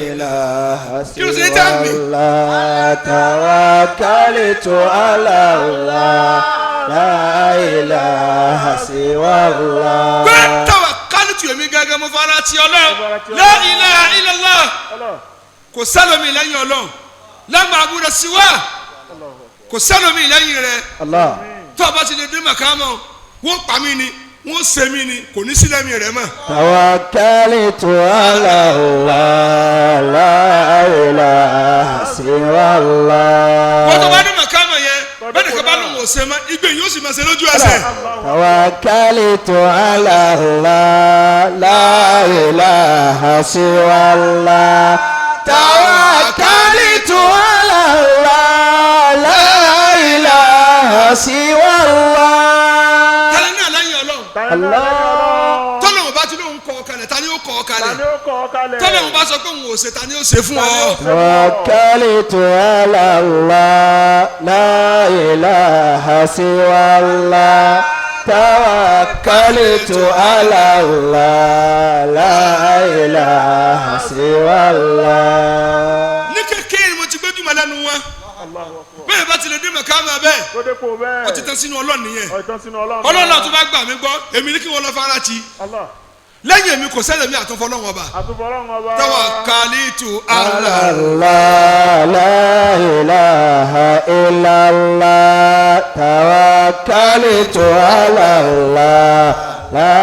ilaha Kí ló ṣe tá mi? Allah. Tawakkaltu ala Allah. La ilaha siwa Allah. Pé tawakkaltu èmi gángan mo fara ti Ọlọ́run. La ilaha illallah. Allah. Kò sẹ́lòmíì lẹ́yìn Ọlọ́run. La ma'buda siwa. Kò sẹ́lòmíì lẹ́yìn rẹ̀. Allah. Tó o bá ti lè dín màkàmọ́, wọ́n pa mí ni, wọ́n ṣe mí ni, kò ní sílẹ̀ mi rẹ̀ mọ́. Tawakkaltu ala Allah. La ilaha siwa Allah. Wọ́n tó bá dín màkàmọ́ yẹn, bẹ́ẹ̀ ni kaba ló ń wò ṣe mọ́, igbe yóò sì máa ṣe lójú ẹsẹ̀. Tawakkaltu ala Allah. La ilaha siwa Allah. Tawakkaltu ala Allah la ilaha siwa Allah. Tẹ́lẹ̀ náà lẹ́yìn Ọlọ́run. Allah. Tọ́lọ́run bá ti lóun kọ́ ọ kalẹ̀, ta ni ó kọ́ ọ Ta kalẹ̀? ni ó kọ́ ọ kalẹ̀? Tọ́lọ́run bá sọ pé òun ò ṣe, ta ni ó ṣe fún ọ? Tawakkaltu ala Allah. La ilaha siwa Allah. Tawakkaltu ala Allah. La ilaha siwa Allah. Ní kékeré ni mo ti gbójúmọ́ lẹ́nu wọn. Allahu akbar. Bẹ́ẹ̀ bá ti lè dín màkàmọ́ bẹ́ẹ̀, Tó dépò bẹ́ẹ̀. ó ti tán sínú Ọlọ́run nìyẹn. Ó tán sínú Ọlọ́run. Ọlọ́run náà tó bá gbà mí gbọ́, èmi ní kí wọ́n lọ fara ti. Allah. Lẹ́yìn èmi kò sẹ́lẹ̀ mi àtúnfọ́ lọ́wọ́ ọba. Àtúbọ̀ Ọlọ́run ọba. Tawakkaltu ala Allah la ilaha illallah. Tawakkaltu ala Allah. La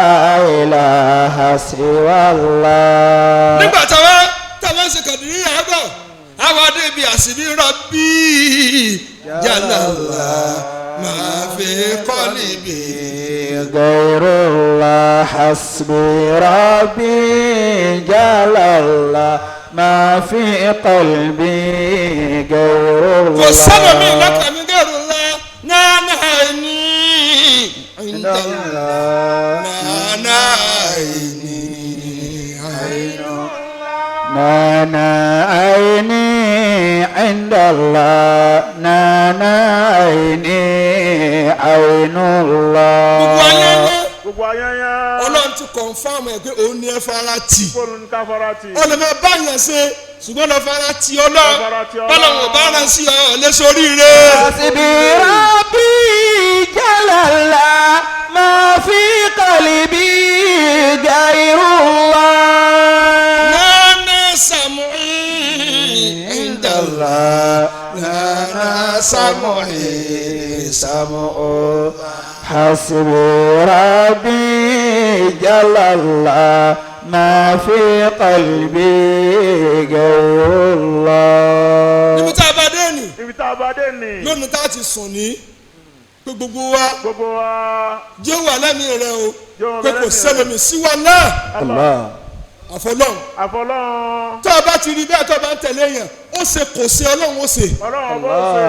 ilaha siwa Allah. Nígbà táwa ń ṣe kàdírí àgbọ̀, àwa débi àṣírí rọ́bì jàlálà máa fi kọ́lì bí. غير الله حسبي ربي جل الله ما في قلبي غير الله. Kò sábà mi lọ́kàn mi gẹ̀rù ńlá nánà ní ìdánilá nánà ní àìnà. نانا عيني عند الله نانا عيني عين Gbogbo ayé الله. ní Gbogbo ayẹyẹ. Ọlọ́run ti kọ̀nfàmù ẹ̀ pé òun ni ẹ fara tì. Fóònù ní ká fara tì. Ọlọ́mọ báyẹn ṣe ṣùgbọ́n lọ fara tì Ọlọ́run. Lọ fara tì Ọlọ́run. Bọ́lá bá rán sí ọ lẹ́sọ̀rí rẹ̀. حسبي ربي جل الله ما في قلبي غير الله. Nana sàmúì الله نانا سمعي سمع حسبي ربي جل الله ما في قلبي غير الله. Níbi tá a bá dé nì Ibi tá a bá dé nì. lónìí tá a ti sùn ní pé gbogbo wa Gbogbo wa. jẹ́ wà lẹ́mìí rẹ o Jẹ́ wà pé kò lẹ́mìí rẹ. sẹ́lómi sí wa náà الله àfọlọ́run. Àfọlọ́run. Tó o bá ti rí bẹ́ẹ̀ tó o bá ń tẹ̀lé yẹn ó ṣe kò ṣe Ọlọ́run ó ṣe. Ọlọ́run ọba ó ṣe.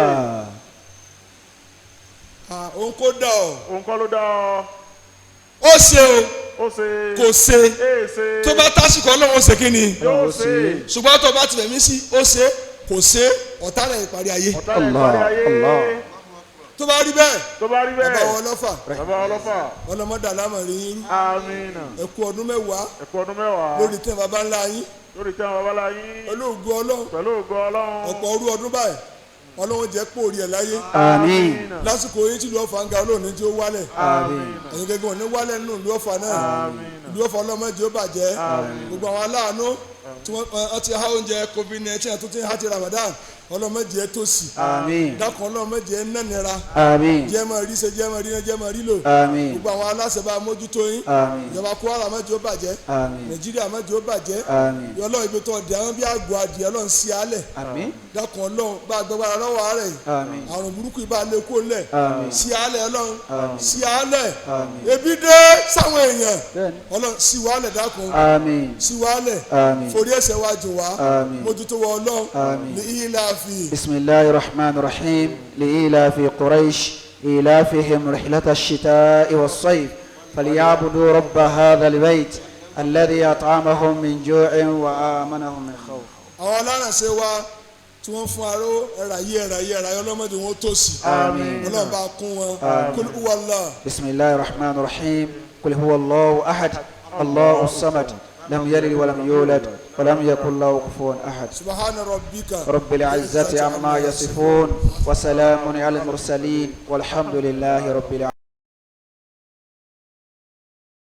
الله Òun kò dà ọ́ Òun kọ́ ló dá ọ. ó ṣe o Ó ṣe. kò ṣe Ee ṣe. tó bá tásìkò Ọlọ́run ó ṣe kí ni Yóò ṣe. ṣùgbọ́n tó o bá ti fẹ̀mí sí ó ṣe kò ṣe ọ̀tá rẹ̀ ìparí ayé Ọ̀tá rẹ̀ parí ayé. Allah. Tó bá rí bẹ́ẹ̀, Tó bá rí bàbá bẹ́ẹ̀, wọn lọ́fà, bàbá ọlọ́fà, ọlọ́mọdé alámọ̀rin yín rú. Amina. Ẹ kú ọdún 10 Ẹ kú ọdún 10 lórí tẹ́ bàbá ńlá yín lórí tẹ́ bàbá ńlá yín pẹ̀lú ògo Ọlọ́run. Pẹ̀lú ògo Ọlọ́run. Ọ̀pọ̀ ọrú ọdún báyìí, Ọlọ́run jẹ́ pòórí ẹ̀ láyé. Àmín. Lásìkò yín tí ìlú Ọ̀fà ń ga, Ọlọ́run ní tí ó wálẹ̀. Àmín. Ẹ̀yin gẹ́gẹ́ wọn ní wálẹ̀ nínú ìlú Ọ̀fà náà. Ìlú Ọ̀fà ọlọ́mọdé ó bàjẹ́. Gbogbo àwọn aláàánú tí wọ́n ti há oúnjẹ COVID-19 tó ti ń há ti Ramadan, ọlọ́mọdé ẹ tòsí. Àmín. Dákun, ọlọ́mọdé ẹ nánira. Àmín. Jẹ́ máa rí ṣe, jẹ́ máa rí náà, jẹ́ máa rí lò. Àmín. Gbogbo àwọn aláṣẹ, bá mójútó yín. Àmín. Ìjọba Kwara, mọ́jọ́ bàjẹ́. Àmín. Nàìjíríà, mọ́jọ́ bàjẹ́. Àmín. Ọlọ́run, ibi tó ọ̀dẹ̀ àwọn bí àgọ́ adìẹ, Ọlọ́run sí alẹ̀. Àmín. Dákun Ọlọ́run, bá a gbàgbára lọ́wọ́ àárẹ̀ yìí. Àmín. Àrùn burúkú yìí, bá a lé kó lẹ̀. Àmín. Sí alẹ̀ Ọlọ́run. Àmín. Sí alẹ̀. Àmín. Ebi dé sáwọn èèyàn. Bẹ́ẹ̀ni. Ọlọ́run, sí wàhálẹ̀, dákun. Àmín. Sí wàhálẹ̀. Àmín. Forí ẹ̀ṣẹ̀ wa jù wá. Àmín. Mójútó wọ Ọlọ́run. Àmín. Ní ìlà fi. بسم الله الرحمن الرحيم. لإيلاف قريش إيلافهم رحلة الشتاء والصيف فليعبدوا رب هذا البيت الذي أطعمهم من جوع وآمنهم من خوف. Àwọn alárànṣe wa tí wọ́n fún aró, ẹ̀rà yí, ẹ̀rà yí, ẹ̀rà yí, ọlọ́mọdé wọn tó sí. Àmín. Ọlọ́run bá kún wọn. Kul huwallah. بسم الله الرحمن الرحيم. قل هو الله أحد، الله الصمد، لم يلد ولم يولد ولم يكن له كفوا أحد. سبحان ربك رب العزة عما يصفون وسلام على المرسلين والحمد لله رب العالمين.